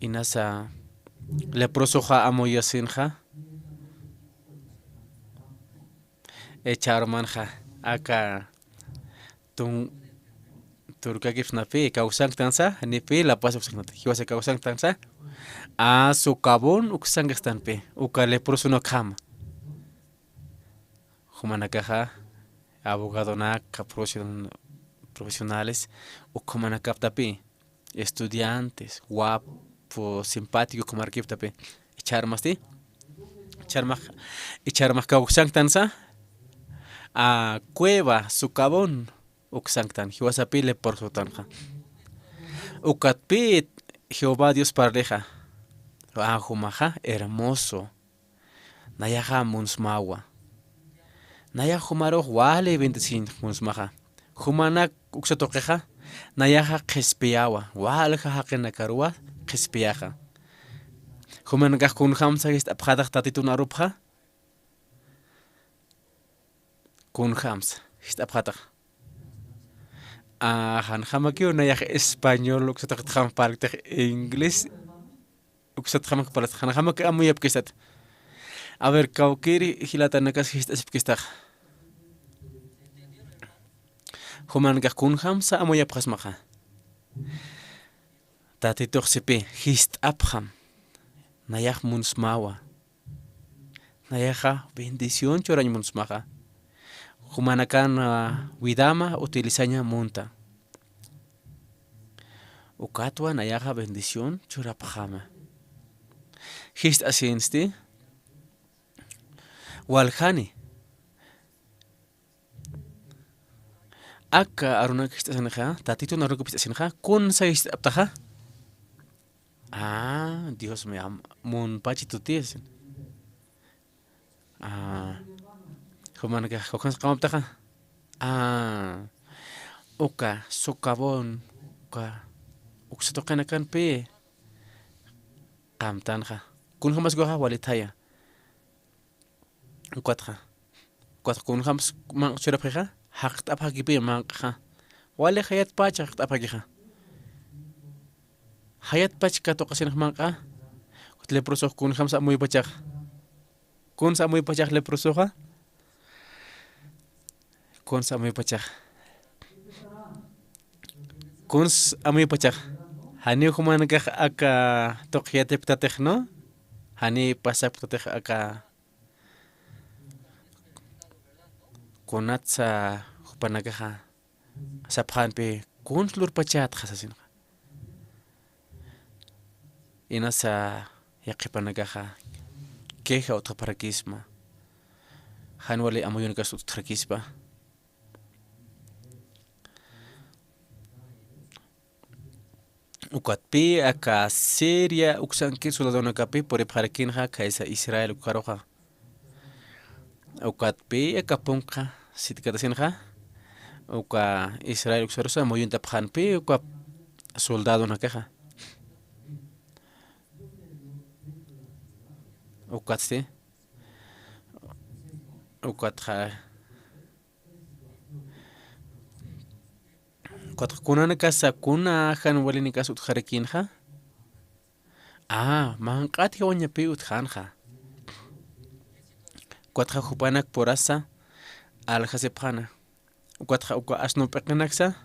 Inasa leprosoxa amuyasinxa. Echar manxa aka tun-, turkakipsnapï, kawsanktansa, janipï La Paz uksanktansa, jiwasa kawsanktansa, a, socavón uksankastanpï, uka leprosonukhama. Jumanakaxa, abogadonaka, profesion-, profesionales, ukhamanakaptapï, estudiantes, guapo, simpático, ukhamarkiptapï, icharmasti, icharmax, icharmax kawksanktansa, a, cueva, socavón, uksanktan, jiwasapï leprosotanxa. Ukatpï Jehová Dios parlixa, a, jumaxa hermoso. Nayaxa munsmawa. Nayax jumarux wali bendecin munsmaxa. Jumanak uksa tuqixa, nayaxa qhispiyawa. Walja jaqinakaruwa qhispiyaxa. Jumanakax kunjamsa jist'apxatax Tatitun arupxa. Kunjamsa jist'apxatax. A, janjamakiw nayax español uksatxam parlktix, inglés uksatxam parlktix, janjamak amuyapkistat. A ver, kawkïri jilatanakas jist'asipkistax. Jumanakax kunjamsa amuyapxasmaxa. Tatitux sipï, jist'apxam. Nayax munsmawa. Nayaxa bendición churañ munsmaxa. Jumanakan, a, widama utilizaña munta. Ukatwa nayaxa bendición churapxama. Jist'asinsti, waljani. Aka arunak jist'asinxa, Tatitun arunak jist'asinxa, kunsa jist'aptaxa. A, Dios mío, am-, munpachituti, sasin. A, jumanakax kawkhansa qamaptaxa. A, uka, socavón, uka, uksa tuqinakanpï qamtanxa. Kunjamas ukaxa wali thaya. Ukatxa. Ukatxa kunjams manq'a churapxixa, jaqt'apxakipï manq'axa. Wali jayatpach jaqt'apxakixa. Jayatpach katuqasinx manq'a. Ukat leprosox kunjams amuypachax. Kuns amuypachax leprosoxa. Kuns amuypachax. Kuns amuypachax. Janiw jumanakax aka tuq yatipktatix, ¿no? Janiw pasapktatix aka kunatsa jupanakaxa sapxänpï kuns lurpachätxa sasinxa. Inasa yaqhipanakaxa queja utjapxarakisma. Jan wali amuyunakas utjarakispa. Ukatpï aka Siria uksankir soldadonakapï puripxarakinxa khaysa Israel ukaruxa. Ukatpï aka punkxa sitkatasinxa, uka Israel uksarusa muyuntapxänpï uka soldadonakaxa. Ukatsti, ukatxa, ukatxa kunanakasa, kuna jan walinikas utjarakïnxa. A, manq'at jiwañapï utjänxa. Ukatxa jupanakpurasa aljasipxäna. Ukatxa uka asnu p'iqinaksa,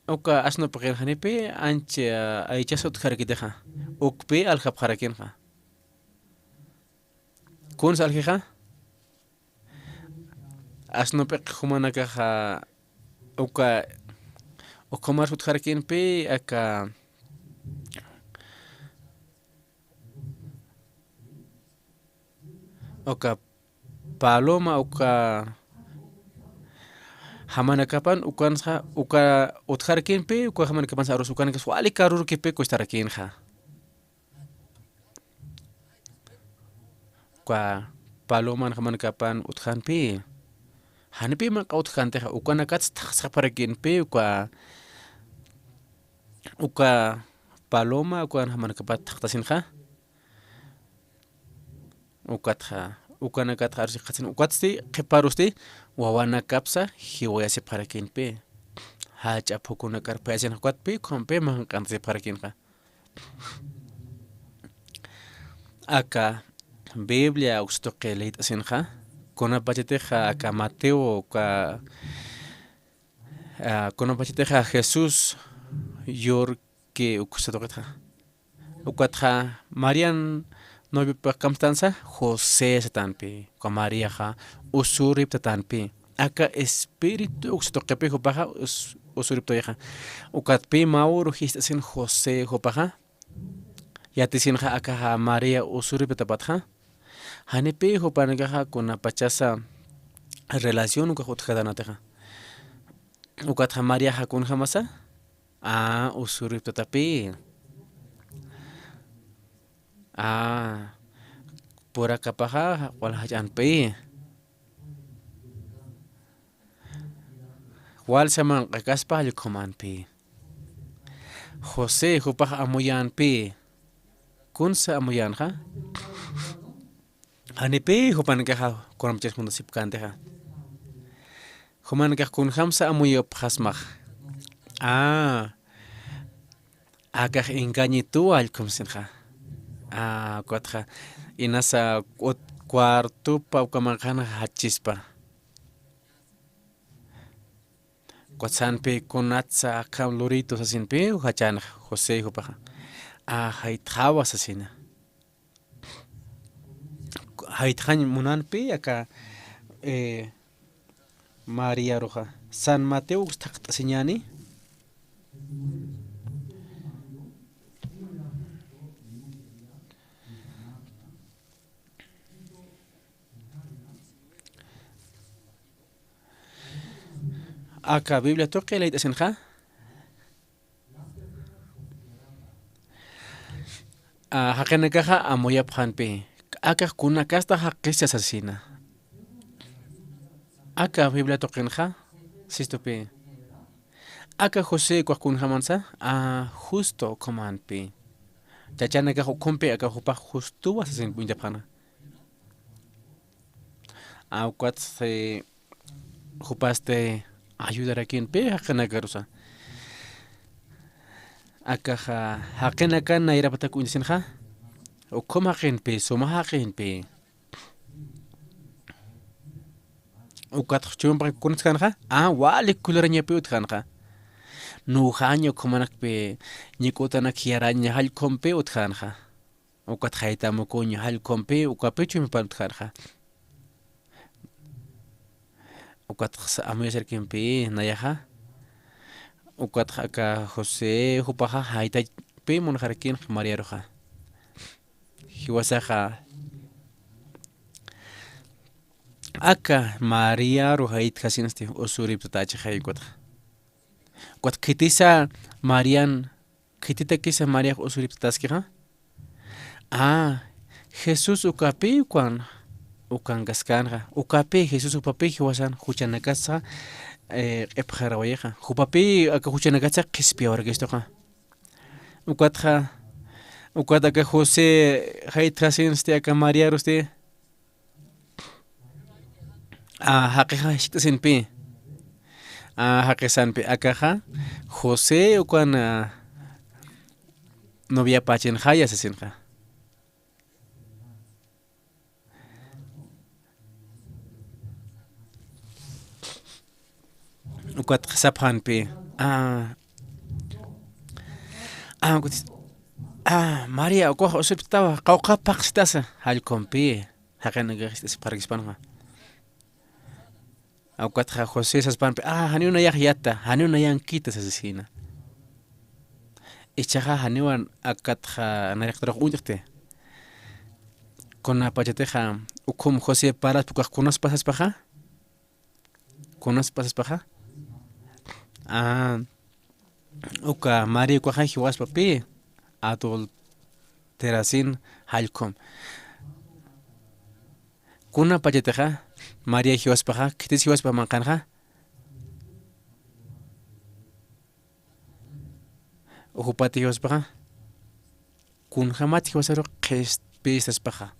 uka asnu p'iqin janipï ancha aychas utjarakitixa. Ukpï aljapxarakïnxa. Kunsa aljixa, asnu p'iq jumanakaxa uka, ukhamar utjarakïnpï aka, uka paloma, uka jamanakapan, ukansa, uka utjarakïnpï, uka jamanakapansa arus, ukanakas wali karurkipï kustarakïnxa. Uka paloman jamanakapan utjänpï. Janipï manq'a utjäntixa, ukanakats thaqsxapxarakïnpï, uka, uka paloma, ukan jamanakapat thaqtasinxa. Ukatxa, ukanakatxa arus jikxatsin, ukatsti, qhiparusti, wawanakapsa jiwayasipxarakïnpï. Jach'a phukunakar phayasinxa ukatpï, ukhampï manq'antasipxarakïnxa. Aka Biblia uksa tuqi liyt'asinxa, kunapachatixa aka Mateo, uka, a, kunapachatixa Jesús yurki uksa tuqitxa. Ukatxa Marian noviopix kamstansa, José satanpï, uka Mariaxa usuriptatanpï. Aka espíritu uksa tuqipï jupaxa us-, usuriptayixa. Ukatpï mä uru jist'asin José jupaxa. Yatisinxa akaxa María usuriptatapatxa. Janipï jupanakaxa kunapachasa relación ukax utjatanatixa. Ukatxa Mariaxa kunjamasa, a, usuriptatapï. A, purakapaxa wal jach'anpï. Walsa manq'akaspa jallkhumanpï. José jupax amuyänpï. Kunsa amuyänxa. Janipï jupanakaxa kunapachas muntasipkäntixa. Jumanakax kunjamsa amuyapxasmax. A, akax engañituwa jallkhumsinxa. A, ukatxa inasa ut-, cuartopa uka manq'anxa jachispa. Ukatsanpï kunatsa akham lurito sasinpï jachänxa José jupaxa. A, jaytxawa sasina. Jaytxañ munanpï aka, e, Mariaruxa. San Mateo uks thaqt'asiñäni. Aka Biblia tuqi liyt'asinxa. A, jaqinakaxa amuyapxänpï. Akax kunakasta jaqissa sasina. Aka Biblia tuqinxa, sistupï. Aka José ukax kunjamansa, a, justo ukhamanpï. Chachanakax ukhumpï aka jupax justowa sasin uñtapxäna. A, ukatsti jupasti ayudarakïnpï jaqinakarusa. Akaxa jaqinakan nayrapatak uñtasinxa, ukhum jaqinpï, suma jaqinpï. Ukatxa chuymapxi kunatskänxa, a, wali kularañapï utjänxa. Nujaña ukhamanakpï, ñik'utanak jiyaraña jallkhumpï utjänxa. Ukat jaytamukuña jallkhumpï, ukapï chuymapan utjänxa. Ukatxa amuyasirkïnpï nayaxa. Ukatxa aka José jupaxa jaytapï munxarakïnxa Mariaruxa. Jiwasaxa Aka Mariaru jaytjasinsti usuriptatachi jay ukatxa. Ukat khitisa Marian, khititakisa Mariax usuriptataskixa. A, Jesús ukapi ukan, ukankaskänxa. Ukapi Jesús jupapi jiwasan juchanakatsa, eh, q'ipxarawayixa. Jupapi aka juchanakatsa qhispiyawarakistuxa. Ukatxa, ukat aka José jaytjasinsti aka Mariarusti. A, jaqixa jiskt'asinpi. A, jaqisanpi akaxa José ukan, a, noviapachinxaya sasinxa. Ukat sapxanpi, a, a, ukat, a, María, ukax usuriptatawa, qawqha paqsitasa, jallkumpi, jaqinakax jiskt'asipxarakispanxa. Ukatxa José saspanpi, a, janiw nayax yatta, janiw nayankita sasisina. Ichaxa janiwan akatxa nayraqtarux uñt'xti. Kunapachatixa ukhum José paraspa ukax kunas pasaspaxa? Kunas pasaspaxa? A, uka María ukaxa jiwaspapi adulterasin jallkum. Kunapachatixa María jiwaspaxa, khitis jiwaspa manqhanxa? Jupati jiwaspaxa, kunjamat jiwasaru qhispiyistaspaxa.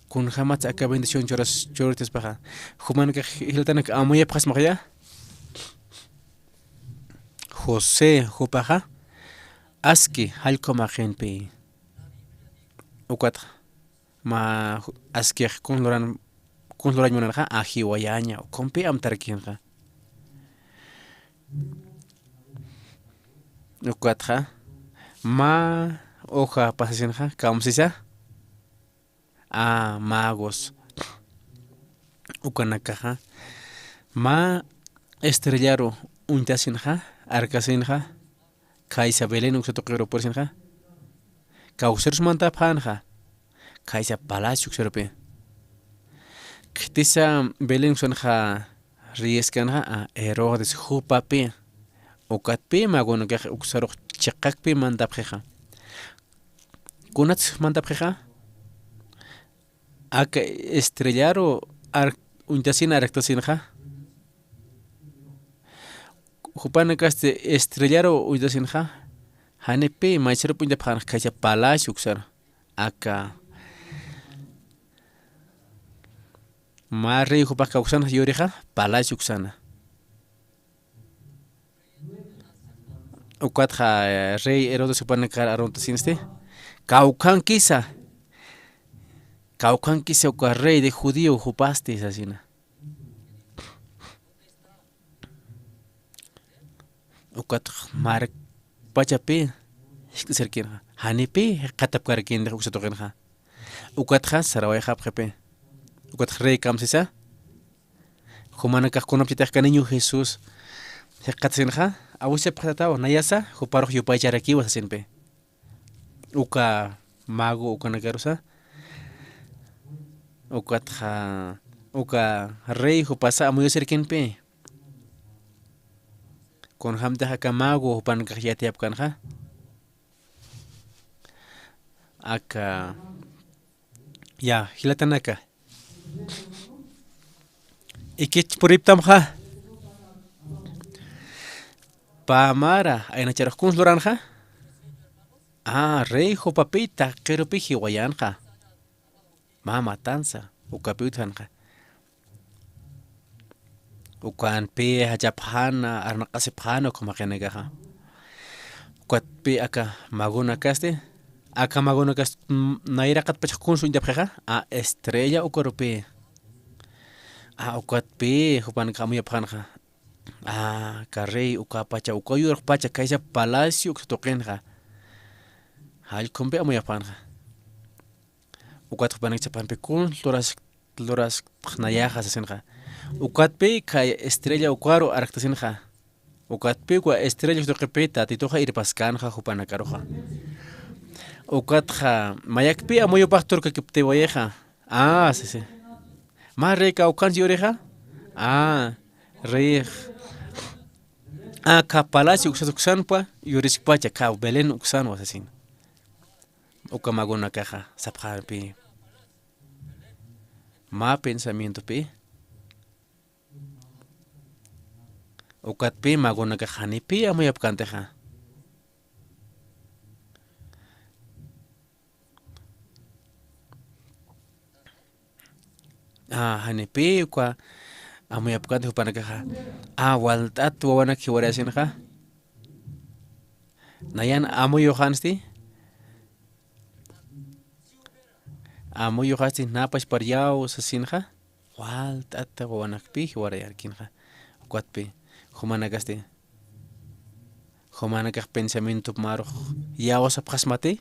Kunjamat aka bendición churas, churartaspaxa. Jumanakax jilatanak amuyapxasmaxaya. José jupaxa, aski jallkum jaqinpi. Ukatxa. Mä askix kun luran, kun lurañ munarxa, a jiwayaña, ukhumpi amtarakinxa. Ukatxa, mä uja pasasinxa, kamsisa, a, magos. Ukanakaxa, mä estrellaru uñtasinxa, arkasinxa, khaysa Belén uksa tuqiru purisinxa. Kawsarus mantapxänxa. Khaysa palacio uksarupi. Khitisa Belén uksanxa riyaskänxa, a, Herodes jupapi. Ukatpi magonakax uksarux chiqakpi mantapxixa. Kunats mantapxixa? Aka estrellaru ar-, uñtasina arktasinxa. Jupanakasti estrellaru uñtasinxa. Janipi maysarup uñtapxänxa, khaysa palacio uksar. Aka mä rey jupax kawksanxa yurixa, palacio uksana. Ukatxa, eh, rey Herodes jupanakar aruntasinsti. Kawkhankisa. Kawkhankisa uka rey de judío jupasti sasina. Ukatxa markpachapi jiskt'asirkinxa. Janipi jikxatapkarkintix uksa tuqinxa. Ukatxa sarawayxapxipi. Ukatxa rey kamsisa. Jumanakax kunapachatix aka niño Jesús jikxatasinxa, awisapxatataw, nayasa, juparux yupaycharakiwa sasinpi. Uka mago ukanakarusa, ukatxa, uka rey jupasa amuyasirkinpi. Kunjamtix aka mago jupanakax yatiyapkänxa. Aka, ya, jilatanaka. Ikich puriptamxa. Pä mara, aynacharux kuns luranxa. A, rey jupapi taqirupi jiwayanxa. Mä matanza, ukapi utjanxa. Ukanpi jachapxäna, arnaq'asipxäna uka maqinakaxa. Ukatpi aka magonakasti, aka magonakasti, mm, nayraqatpachax kuns uñtapxixa, a, estrella ukarupi. A, ukatpi jupanakax amuyapxänxa. A, aka rey ukapacha, uka yurxpacha, khaysa palacio uksa tuqinxa. Jallkumpi amuyapxänxa. Ukat jupanak chapampi kun luras, lurasxnayaxa sasinxa. Ukatpi kay estrella ukaru arktasinxa. Ukatpi uka estrella tuqipi Tatituxa irpaskänxa jupanakaruxa. Ukatxa mayakpi amuyupax turkakiptiwayixa. A, sisi. Mä rey kawkhansi yurixa. A, rey. A, ka palacio uksat uksanpa yuriskpacha, ka Belén uksanwa sasin. Uka magonakaxa sapxarpi. Mä pensamientopi. Ukatpi magonakax janipi amuyapkantixa. A, janipi uka amuyapkanti jupanakaxa. A, walt'at wawanak jiwarayasinxa. Nayan amuyuxansti. Amuyuxasti napachpar yaw sasinxa. Walt'at wawanakpi jiwarayarkinxa. Ukatpi jumanakasti. Jumanakax pensamiento marux yawsapxasmati.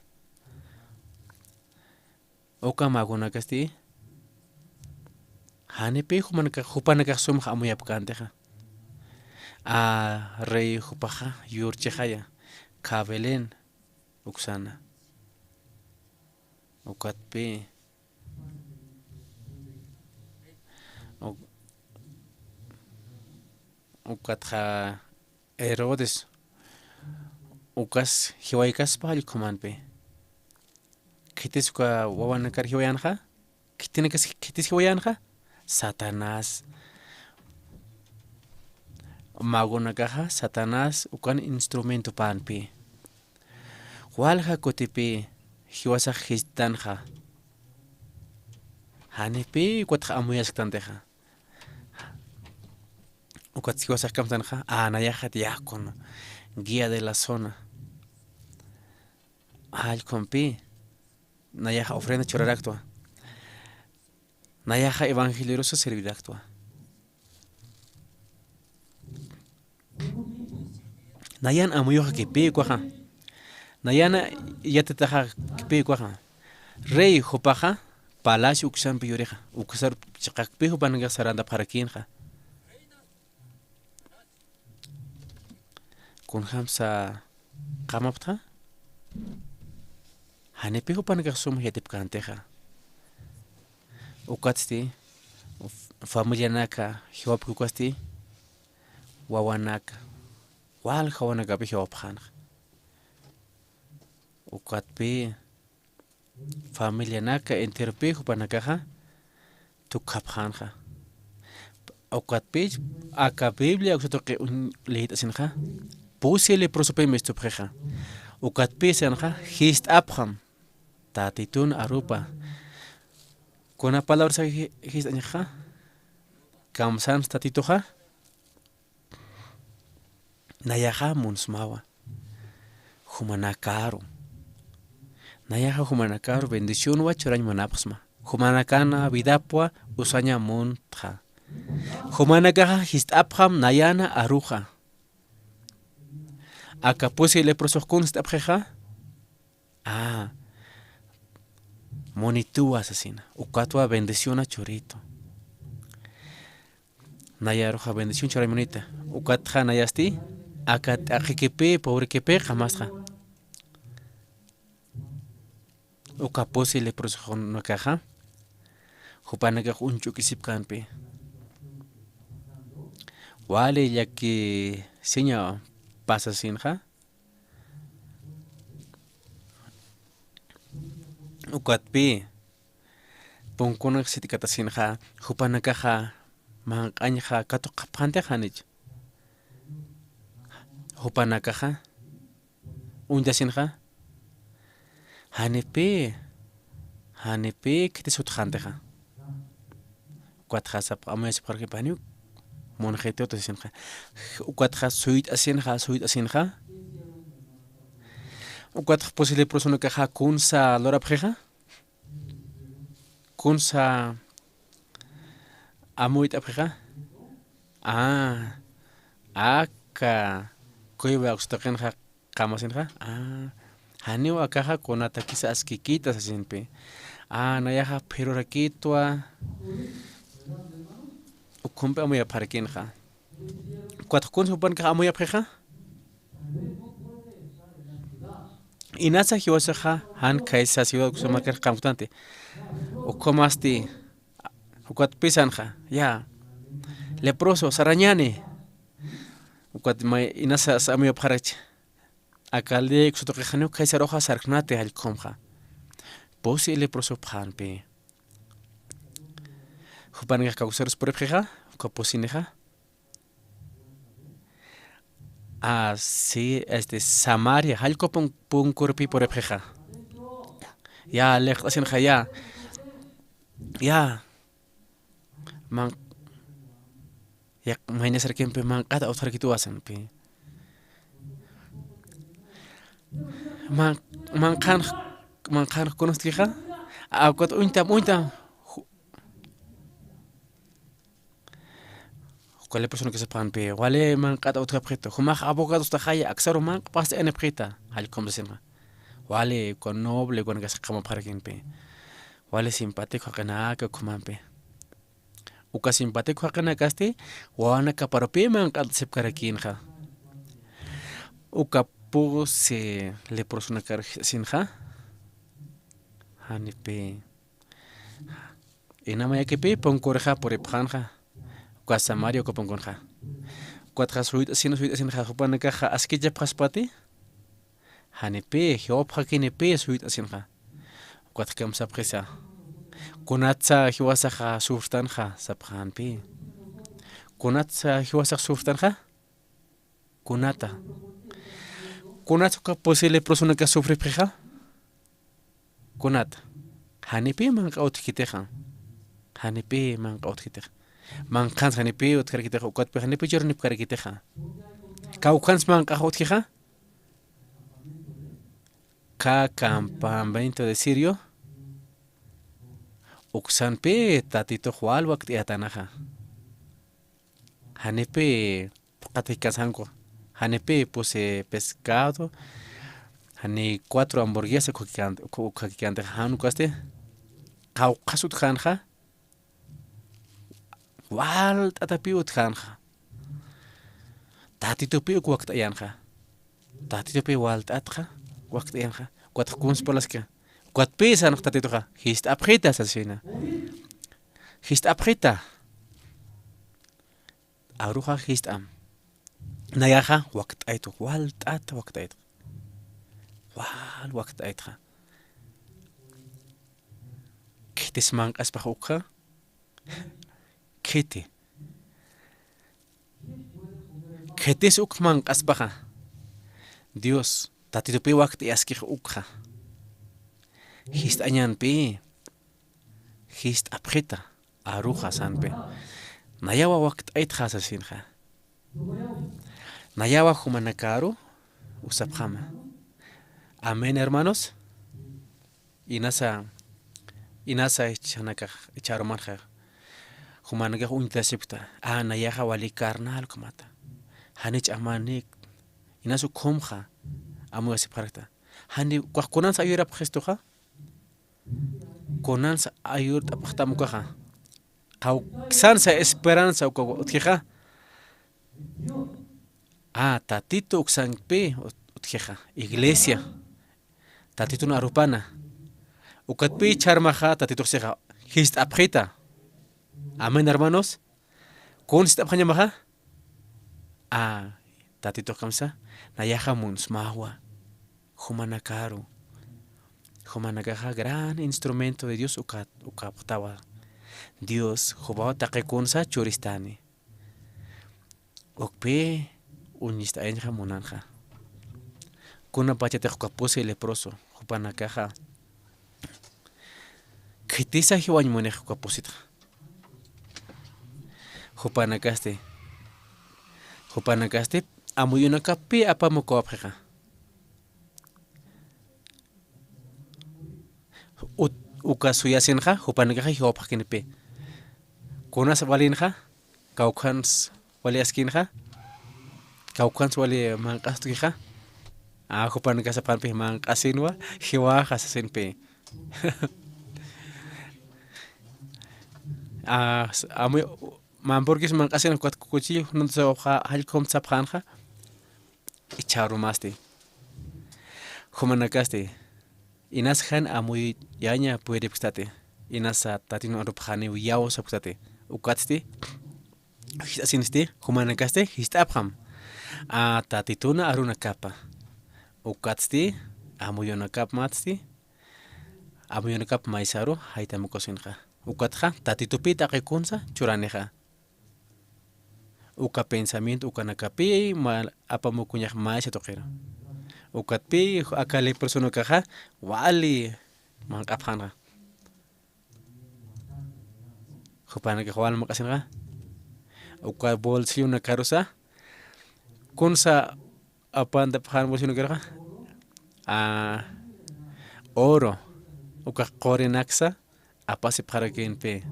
Uka magonakasti. Janipi jumanakax, jupanakax sumxa amuyapkantixa. A, rey jupaxa yurchixaya. Ka Belén uksana. Ukatpi. Uk-, ukatxa Herodes. Ukas jiwaykaspa jallkhumanpi. Khitis uka wawanakar jiwayanxa. Khitinakas, khitis jiwayanxa. Satanás. Magonakaxa Satanás ukan instrumentopanpi. Walja kutipi jiwasax jistanxa. Janipi ukatxa amuyasktantixa. Ukat jiwasax kamsanxa, a, nayaxa diácono, guía de la zona. Jallkhumpi nayaxa ofrenda churaraktwa. Nayaxa evangeliorusa serviraktwa. Nayan amuyuxa kipï ukaxa. Nayan yatitaxa kipï ukaxa. Rey jupaxa palacio uksampi yurixa. Uksar chiqakpï jupanakax sarantapxarakïnxa. Kunjamsa qamapxta, janipï jupanakax sum yatipkäntixa. Ukatsti, f-, familianaka jiwapki ukatsti, wawanaka, walja wawanakapi jiwapxänxa. Ukatpï, familianaka enteropï jupanakaxa tukhapxänxa. Ukatpï aka Biblia uksa tuqi un-, liyt'asinxa, pusi leprosopï mistupxixa. Ukatpï sanxa, jist'apxam, Tatitun arupa. Kuna palabrasa ji-, jist'añaxa, kamsans Tatituxa. Nayaxa munsmawa. Jumanakaru. Nayaxa jumanakaru bendicionwa churañ munapxsma. Jumanakana vidapwa usaña muntxa. Jumanakaxa jist'apxam nayana aruxa. Aka pusi leprosox kun jist'apxixa. A, munituwa sasina. Ukatwa bendiciona churitu. Nayaruxa bendición churañ munita. Ukatxa nayasti, aka t'aqhikipï, pobrekipï, qamastxa. Uka pusi leprosoxunakaxa, jupanakax uñch'ukisipkänpï. Wali llakisiña pasasinxa. Ukatpï, punkunak sit'katasinxa, jupanakaxa, manq'añxa, katuqapxäntixa janich. Jupanakaxa, uñtasinxa, janipï, janipï khitis utjäntixa. Ukatxa sapx amuyasipxarki paniw, munxitut sasinxa. Ukatxa suyt'asinxa, suyt'asinxa. Ukatxa pusi leprosoxunakaxa kunsa lurapxixa. Kunsa amuyt'apxixa. A, aka cueva uksa tuqinxa qamasinxa. A, janiw akaxa kunatakisa askikita sasinpï. A, nayaxa phirurakitwa. Ukhumpï amuyapxarakinxa. Ukatxa kunsa jupanakax amuyapxixa. Inasa jiwasaxa jan khaysa ciudad uksa markar qamktanti. Ukhumasti Ukat pisanxa, ya. Leproso, sarañani. Ukat may inasa amuyapxarach. Aka aldea iksatuqixaniw khaysaruxa sarknati jallkumxa. Pusi leprosopxänpi. Jupanakax kawsarus puripxixa, uka pusinixa. Ah, sí, este, Samaria, jallku pun-, punkurpi puripxixa. Ya, lejt'asinxa, ya. Ya. Man-, yaq-, mayna sarkimpi manq'at utjarkituwa sanpi. Man-, manqhan, manqhan kunustkixa, a, ukat uñtam, uñtam. Ju-, uka leprosonak sapxänpi, wali manq'at utjapxita, jumax abogadostaxaya, aksaru manq'pasti anipxita, jallkum sasinxa. Wali, uka noble, ukanakasa qamapxarakïnpi. Wali simpático jaqinaka ukhamampi. Uka simpático jaqinakasti, wawanakaparupï manq'at sipkarakïnxa. Uka pusi leprosonakar jich'asinxa. Janipï. Ina mayakipï punkurixa puripxänxa. Uka Samaria uka punkunxa. Ukatxa suyt'asin, suyt'asinxa jupanakaxa askichapxaspati. Janipï, jiwapxakinipï suyt'asinxa. Ukatxa kamsapxisa. Kunatsa jiwasaxa sufrtanxa, sapxänpï. Kunatsa jiwasax sufrtanxa. Kunata. Kunatsa uka pusi leprosonakas sufripxixa. Kunata. Janipï manq'a utjkitixa. Janipï manq'a utjkitixa. Manqhansa janipï utjkarakitixa, ukatpï janipï churunipkarakitixa. Kawkhansa manq'ax utjixa. Kä campamento de Sirio, uksanpï Tatitux wal wakt'ayätanaxa. Janipï phuqhatakikansa jan ukax. Janipï pusi pescado, jani cuatro hamburguesa ukhakikan-, ukha-, ukhakikantixa jan ukasti, qawqhas utjänxa, walt'atapï utjänxa. Tatitupï uk wakt'ayanxa. Tatitupï walt'atxa, wakt'ayanxa. Ukatxa kuns parlaski. Ukatpï sarnx Tatituxa, jist'apxita sasina. Jist'apxita. Aruxa jist'am. Nayaxa wakt'aytwa, walt'at wakt'aytxa. Wal wakt'aytxa. Khitis manq'aspax ukxa. Khiti. Khitis uk manq'aspaxa. Dios, Tatitupï wakt'ayaskix ukxa. Jist'añänpï. Jist'apxita. Aruxa sanpi. Nayawa wakt'aytxa sasinxa. Nayawa jumanakaru usapxama. Amén, hermanos. Inasa, inasa jichhanakax, jichharumanxa. Jumanakax uñtasipkta. A, nayaxa wali carnal ukhamata. Jani ch'amanik. Inas ukhumxa. Amuyasipxarakta. Jani, ukax kunansa ayurapxistuxa. Kunansa ayurt'apxtam ukaxa. Kawksansa esperanza uka utjixa. A, Tatitu uksanpi ut-, utjixa. Iglesia. Tatitun arupana. Ukatpï chharmaxa Tatitux sixa. Jist'apxita. Amén, hermanos. Kun jist'apxañamaxa. A, Tatitux kamsa, nayaxa munsmawa, jumanakaru. Jumanakaxa gran instrumento de Dios uka, ukapxtawa. Dios, jupaw taqi kunsa churistani. Ukpï uñist'ayañxa munanxa. Kunapachatix uka pusi leproso, jupanakaxa. Khitisa jiwañ munix uka pusitxa. Jupanakasti, jupanakasti amuyunakapï apamukawapxixa. Ut-, uka suyasinxa, jupanakaxa jiwapxakinipï. Kunas walinxa, kawkhans wali askinxa, kawkhans wali manq'as utjixa. A, jupanakasa phanpix manq'asinwa, jiwaxa sasinpï. A, s-, amuy, mampurkis manq'asin ukat kuchillo, jnuntasawapxa, jallkhump sapxänxa, ichharumasti. Jumanakasti, inas jan amuyaña puyripkstati. Inasa Tatitun arup janiw yaw sapxtati. Ukatsti, jist'asinsti, jumanakasti jist'apxam. A, Tatituna arunakapa. Ukatsti, amuyunakap matsti, amuyunakap maysaru jaytamukusinxa. Ukatxa, Tatitupi taqi kunsa churanixa. Uka pensamiento ukanakapi, ma, apamukuñax maysa tuqiru. Ukatpi, aka leprosonakaxa, wali manq'apxanxa. Jupanakax wal manq'asinxa. Uka bolsillonakarusa, kunsa apantapxan bolsillonakaruxa, a, oro, uka qurinaksa apasipxarakïnpi.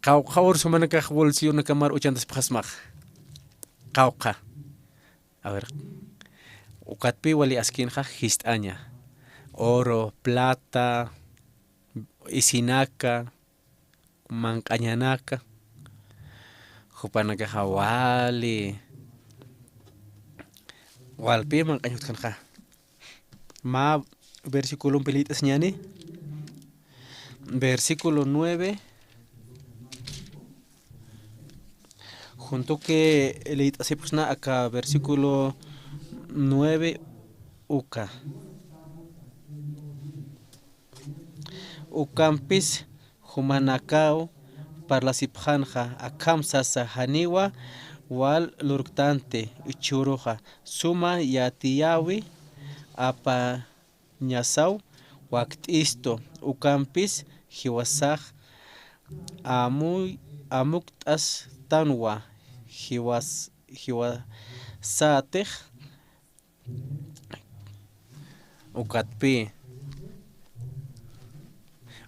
Qawqha oro jumanakax bolsillonakamar uchantaspxasmax. Qawqha. A ver, ukatpi wali askïnxa jist'aña. Oro, plata, isinaka, manq'añanaka, jupanakaxa wali, walpi manq'añ jutkanxa. Mä versiculompi liyt'asiñäni, versículo nueve, juntuki liyt'asipxsna aka versículo nueve uka. Ukampis jumanakaw parlasipxänxa, akham sasa: Janiwa wal lurktanti, jichhüruxa suma yatiyäwi apañasaw wakt'istu. Ukampis jiwasax amu, amukt'astanwa, jiwas, jiwasatix Ukatpi,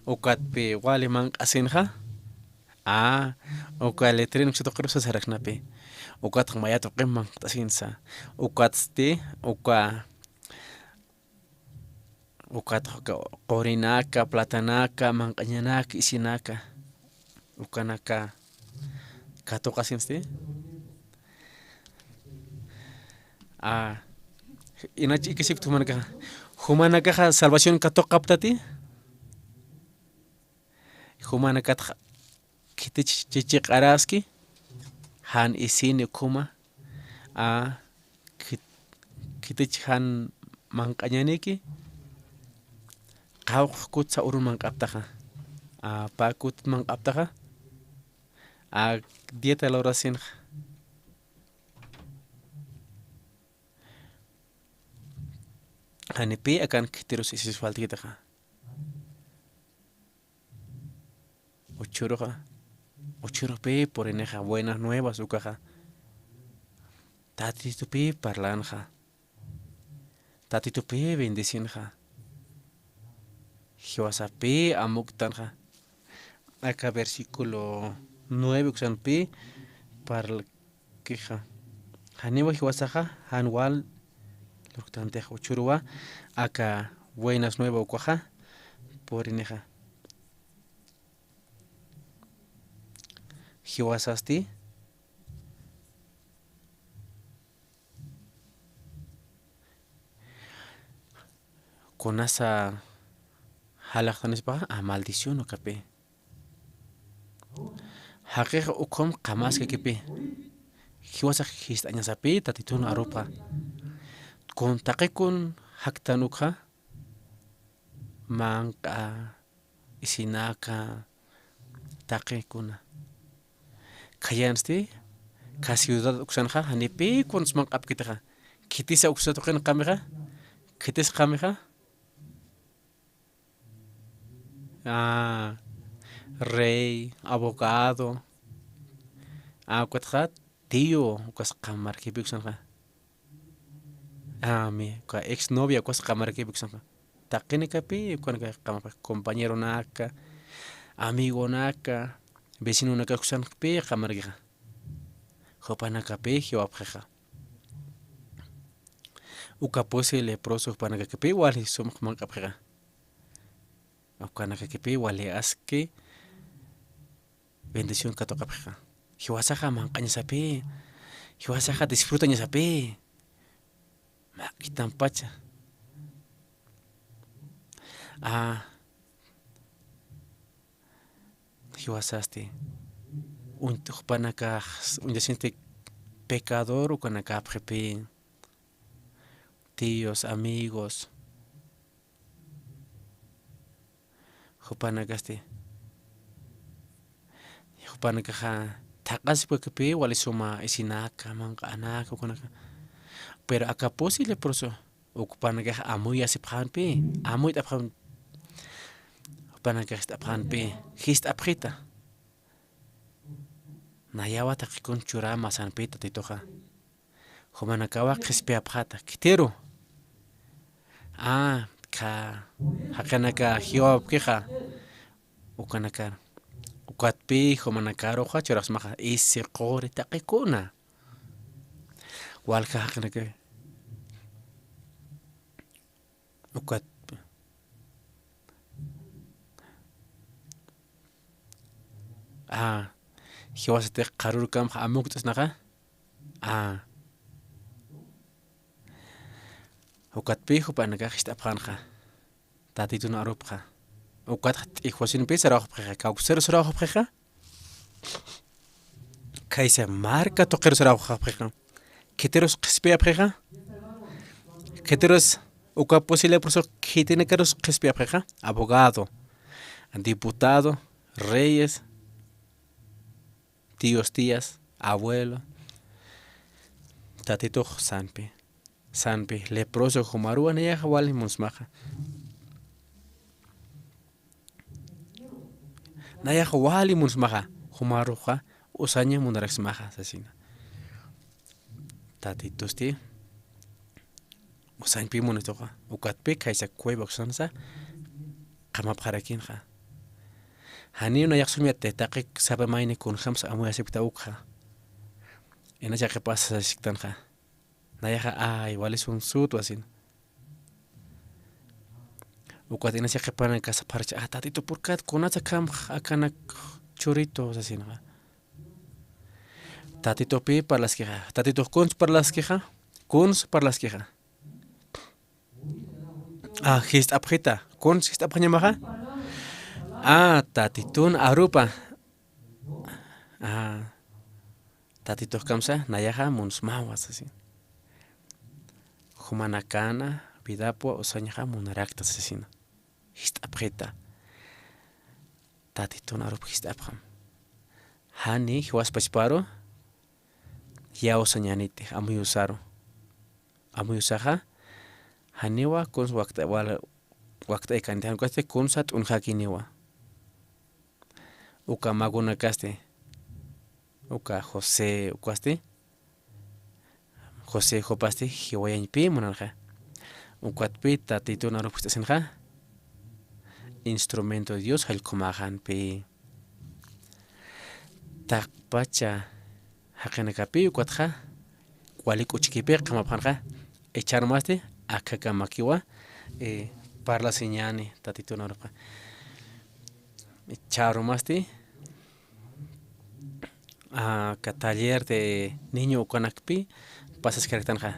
ukatpi wali manq'asinxa. A, uka letrero uksa tuqirusa sasaraknapi. Ukatxa maya tuqim manq't'asinsa. Ukatsti, uka, ukatxa uka qurinaka, platanaka, manq'añanaka, isinaka. Ukanaka katuqasinsti. A, inach ikisikt jumanakaxa. Jumanakaxa salvación katuqaptati. Jumanakatxa khitich chichiq'araski, jan isini ukhuma. A, khit-, khitich jan manq'añaniki, qawqx kutsa urun manq'aptaxa. A, pä kut manq'aptaxa. A, dieta lurasinxa. Janipi akan khitirus isis faltitaxa. Uchuruxa, uchurupi purinixa, buenas nuevas ukaxa. Tatitupi parlanxa. Tatitupi bendecinxa. Jiwasapi amuktanxa. Aka versículo nueve uksanpi parl-, kixa. Janiwa jiwasaxa, jan wal lurktantixa, uchuruwa aka buenas nueva ukaxa purinixa. Jiwasasti kunasa jalaqtanispaxa, a, maldición ukapi. Jaqix ukhum qamaskakipi. Jiwasax jist'añasapi, Tatitun arupa. Kun taqikun jaktan ukxa, manq'a, isinaka, taqikuna. Khayansti, kha ciudad uksanxa, janipi kuns manq'apkitixa. Khitisa uksa tuqin qamixa, khitis qamixa. A, rey, abogado, a, ukatxa tío, ukas qamarkipi uksanxa. A, mi, uka exnovia, ukas qamarkipi uksanxa. Taqinakapi, ukanaka qamapa, compañeronaka, amigonaka, vecinonaka uksanpi qamarkixa. Jupanakapi jiwapxixa. Uka pusi leproso jupanakakipi wali sumx manq'apxixa. Ukanakakipi wali aski bendición katuqapxixa. Jiwasaxa manq'añasapi, jiwasaxa disfrutañasapi. Mä khitanpacha. A, Jiwasasti, uñ-, jupanakax uñtasiñasti pecador ukanakapxipï, tíos, amigos, jupanakasti, jupanakaxa thaqhasipkakipï wali suma isinaka, manq'anaka, ukanaka. Pero aka pusi leproso, ukpanakax amuyasipxänpï, amuyt'apxän, jupanakax jist'apxänpï, jist'apxita. Nayawa taqi kun churama sanpï Tatituxa. Jumanakawa qhispiyapxäta, khitiru. A, kha, jaqinaka jiwapkixa, ukanakar. Ukatpï jumanakaruxa churaxsmaxa, isi quri taqi kuna. Walja jaqinaka. Ukat. A, jiwasatix qharürkamxa amukt'asnaxa. A. Ukatpï jupanakax jist'apxänxa. Tatitun arupxa. Ukatxa t'ijwasinpï sarawxapxixa. Kawksaru sarawxapxixa. Khaysa marka tuqiru sarawxapxixa. Khitirus qhispiyapxixa. Khitirus uka pusi leproso khitinakarus qhispiyapxixa. Abogado, diputado, reyes, tíos, tías, abuelo. Tatitux sanpï. Sanpï, leproso jumaruwa nayaxa wali munsmaxa. Nayaxa wali munsmaxa, jumaruxa usaña munaraksmaxa, sasina. Tatitusti, usañpï munituxa, ukatpï khaysa cueva uksansa, qamapxarakinxa. Janiw nayax sumyati taqi sapa mayni kunjamsa amuyasipkta ukxa. Inas yaqhipas sasiktanxa. Nayaxa, ay, wali sunsütwa sasina. Ukat inas yaqhipanakax sapxarakixa, a, Tatitu, ¿por qué kunats akham akanak churitu? Sasinxa. Tatitupï parlaskixa. Tatitux kuns parlaskixa. Kuns parlaskixa. A, jist'apxita. Kuns jist'apxañamaxa. A, Tatitun arupa. A, Tatitux kamsa, nayaxa munsmawa, sasin. Jumanakana vidapwa usañaxa munarakta, sasin. Jist'apxita. Tatitun arup jist'apxam. Jani jiwaspachparu, yawsañaniti, amuyusaru. Amuyusaxa, janiwa kuns wakt'a-, wal-, wakt'aykaniti, jan ukasti kunsa t'unjakiniwa. Uka makunakasti, uka José, ukasti, José jupasti, jiwayañpï munanxa. Ukatpï Tatitun arup jist'asinxa, instrumento de Dios jallkumaxanpï. Taqpacha jaqinakapï ukatxa, wali k'uchikipï qamapxanxa, icharumasti, akhakamakiwa, eh, parlasiñäni Tatitun arupxa. Icharumasti, aka taller de niño ukanakpï pasaskaraktanxa.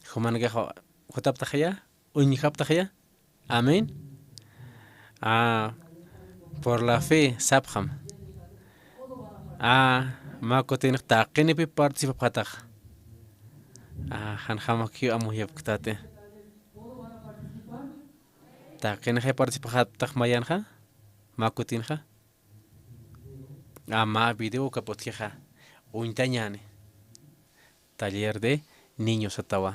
Jumanakax jutaptaxaya, uñjaptaxaya. Amén. A, por la fe, sapxam. A, mä kutinx taqinipï participapxätax. A, janjamakiw amuyapktati. Taqinixay participapxätax mayanxa, mä kutinxa. A, mä video uka p'utkixa. Uñtañäni. Taller de niños satawa.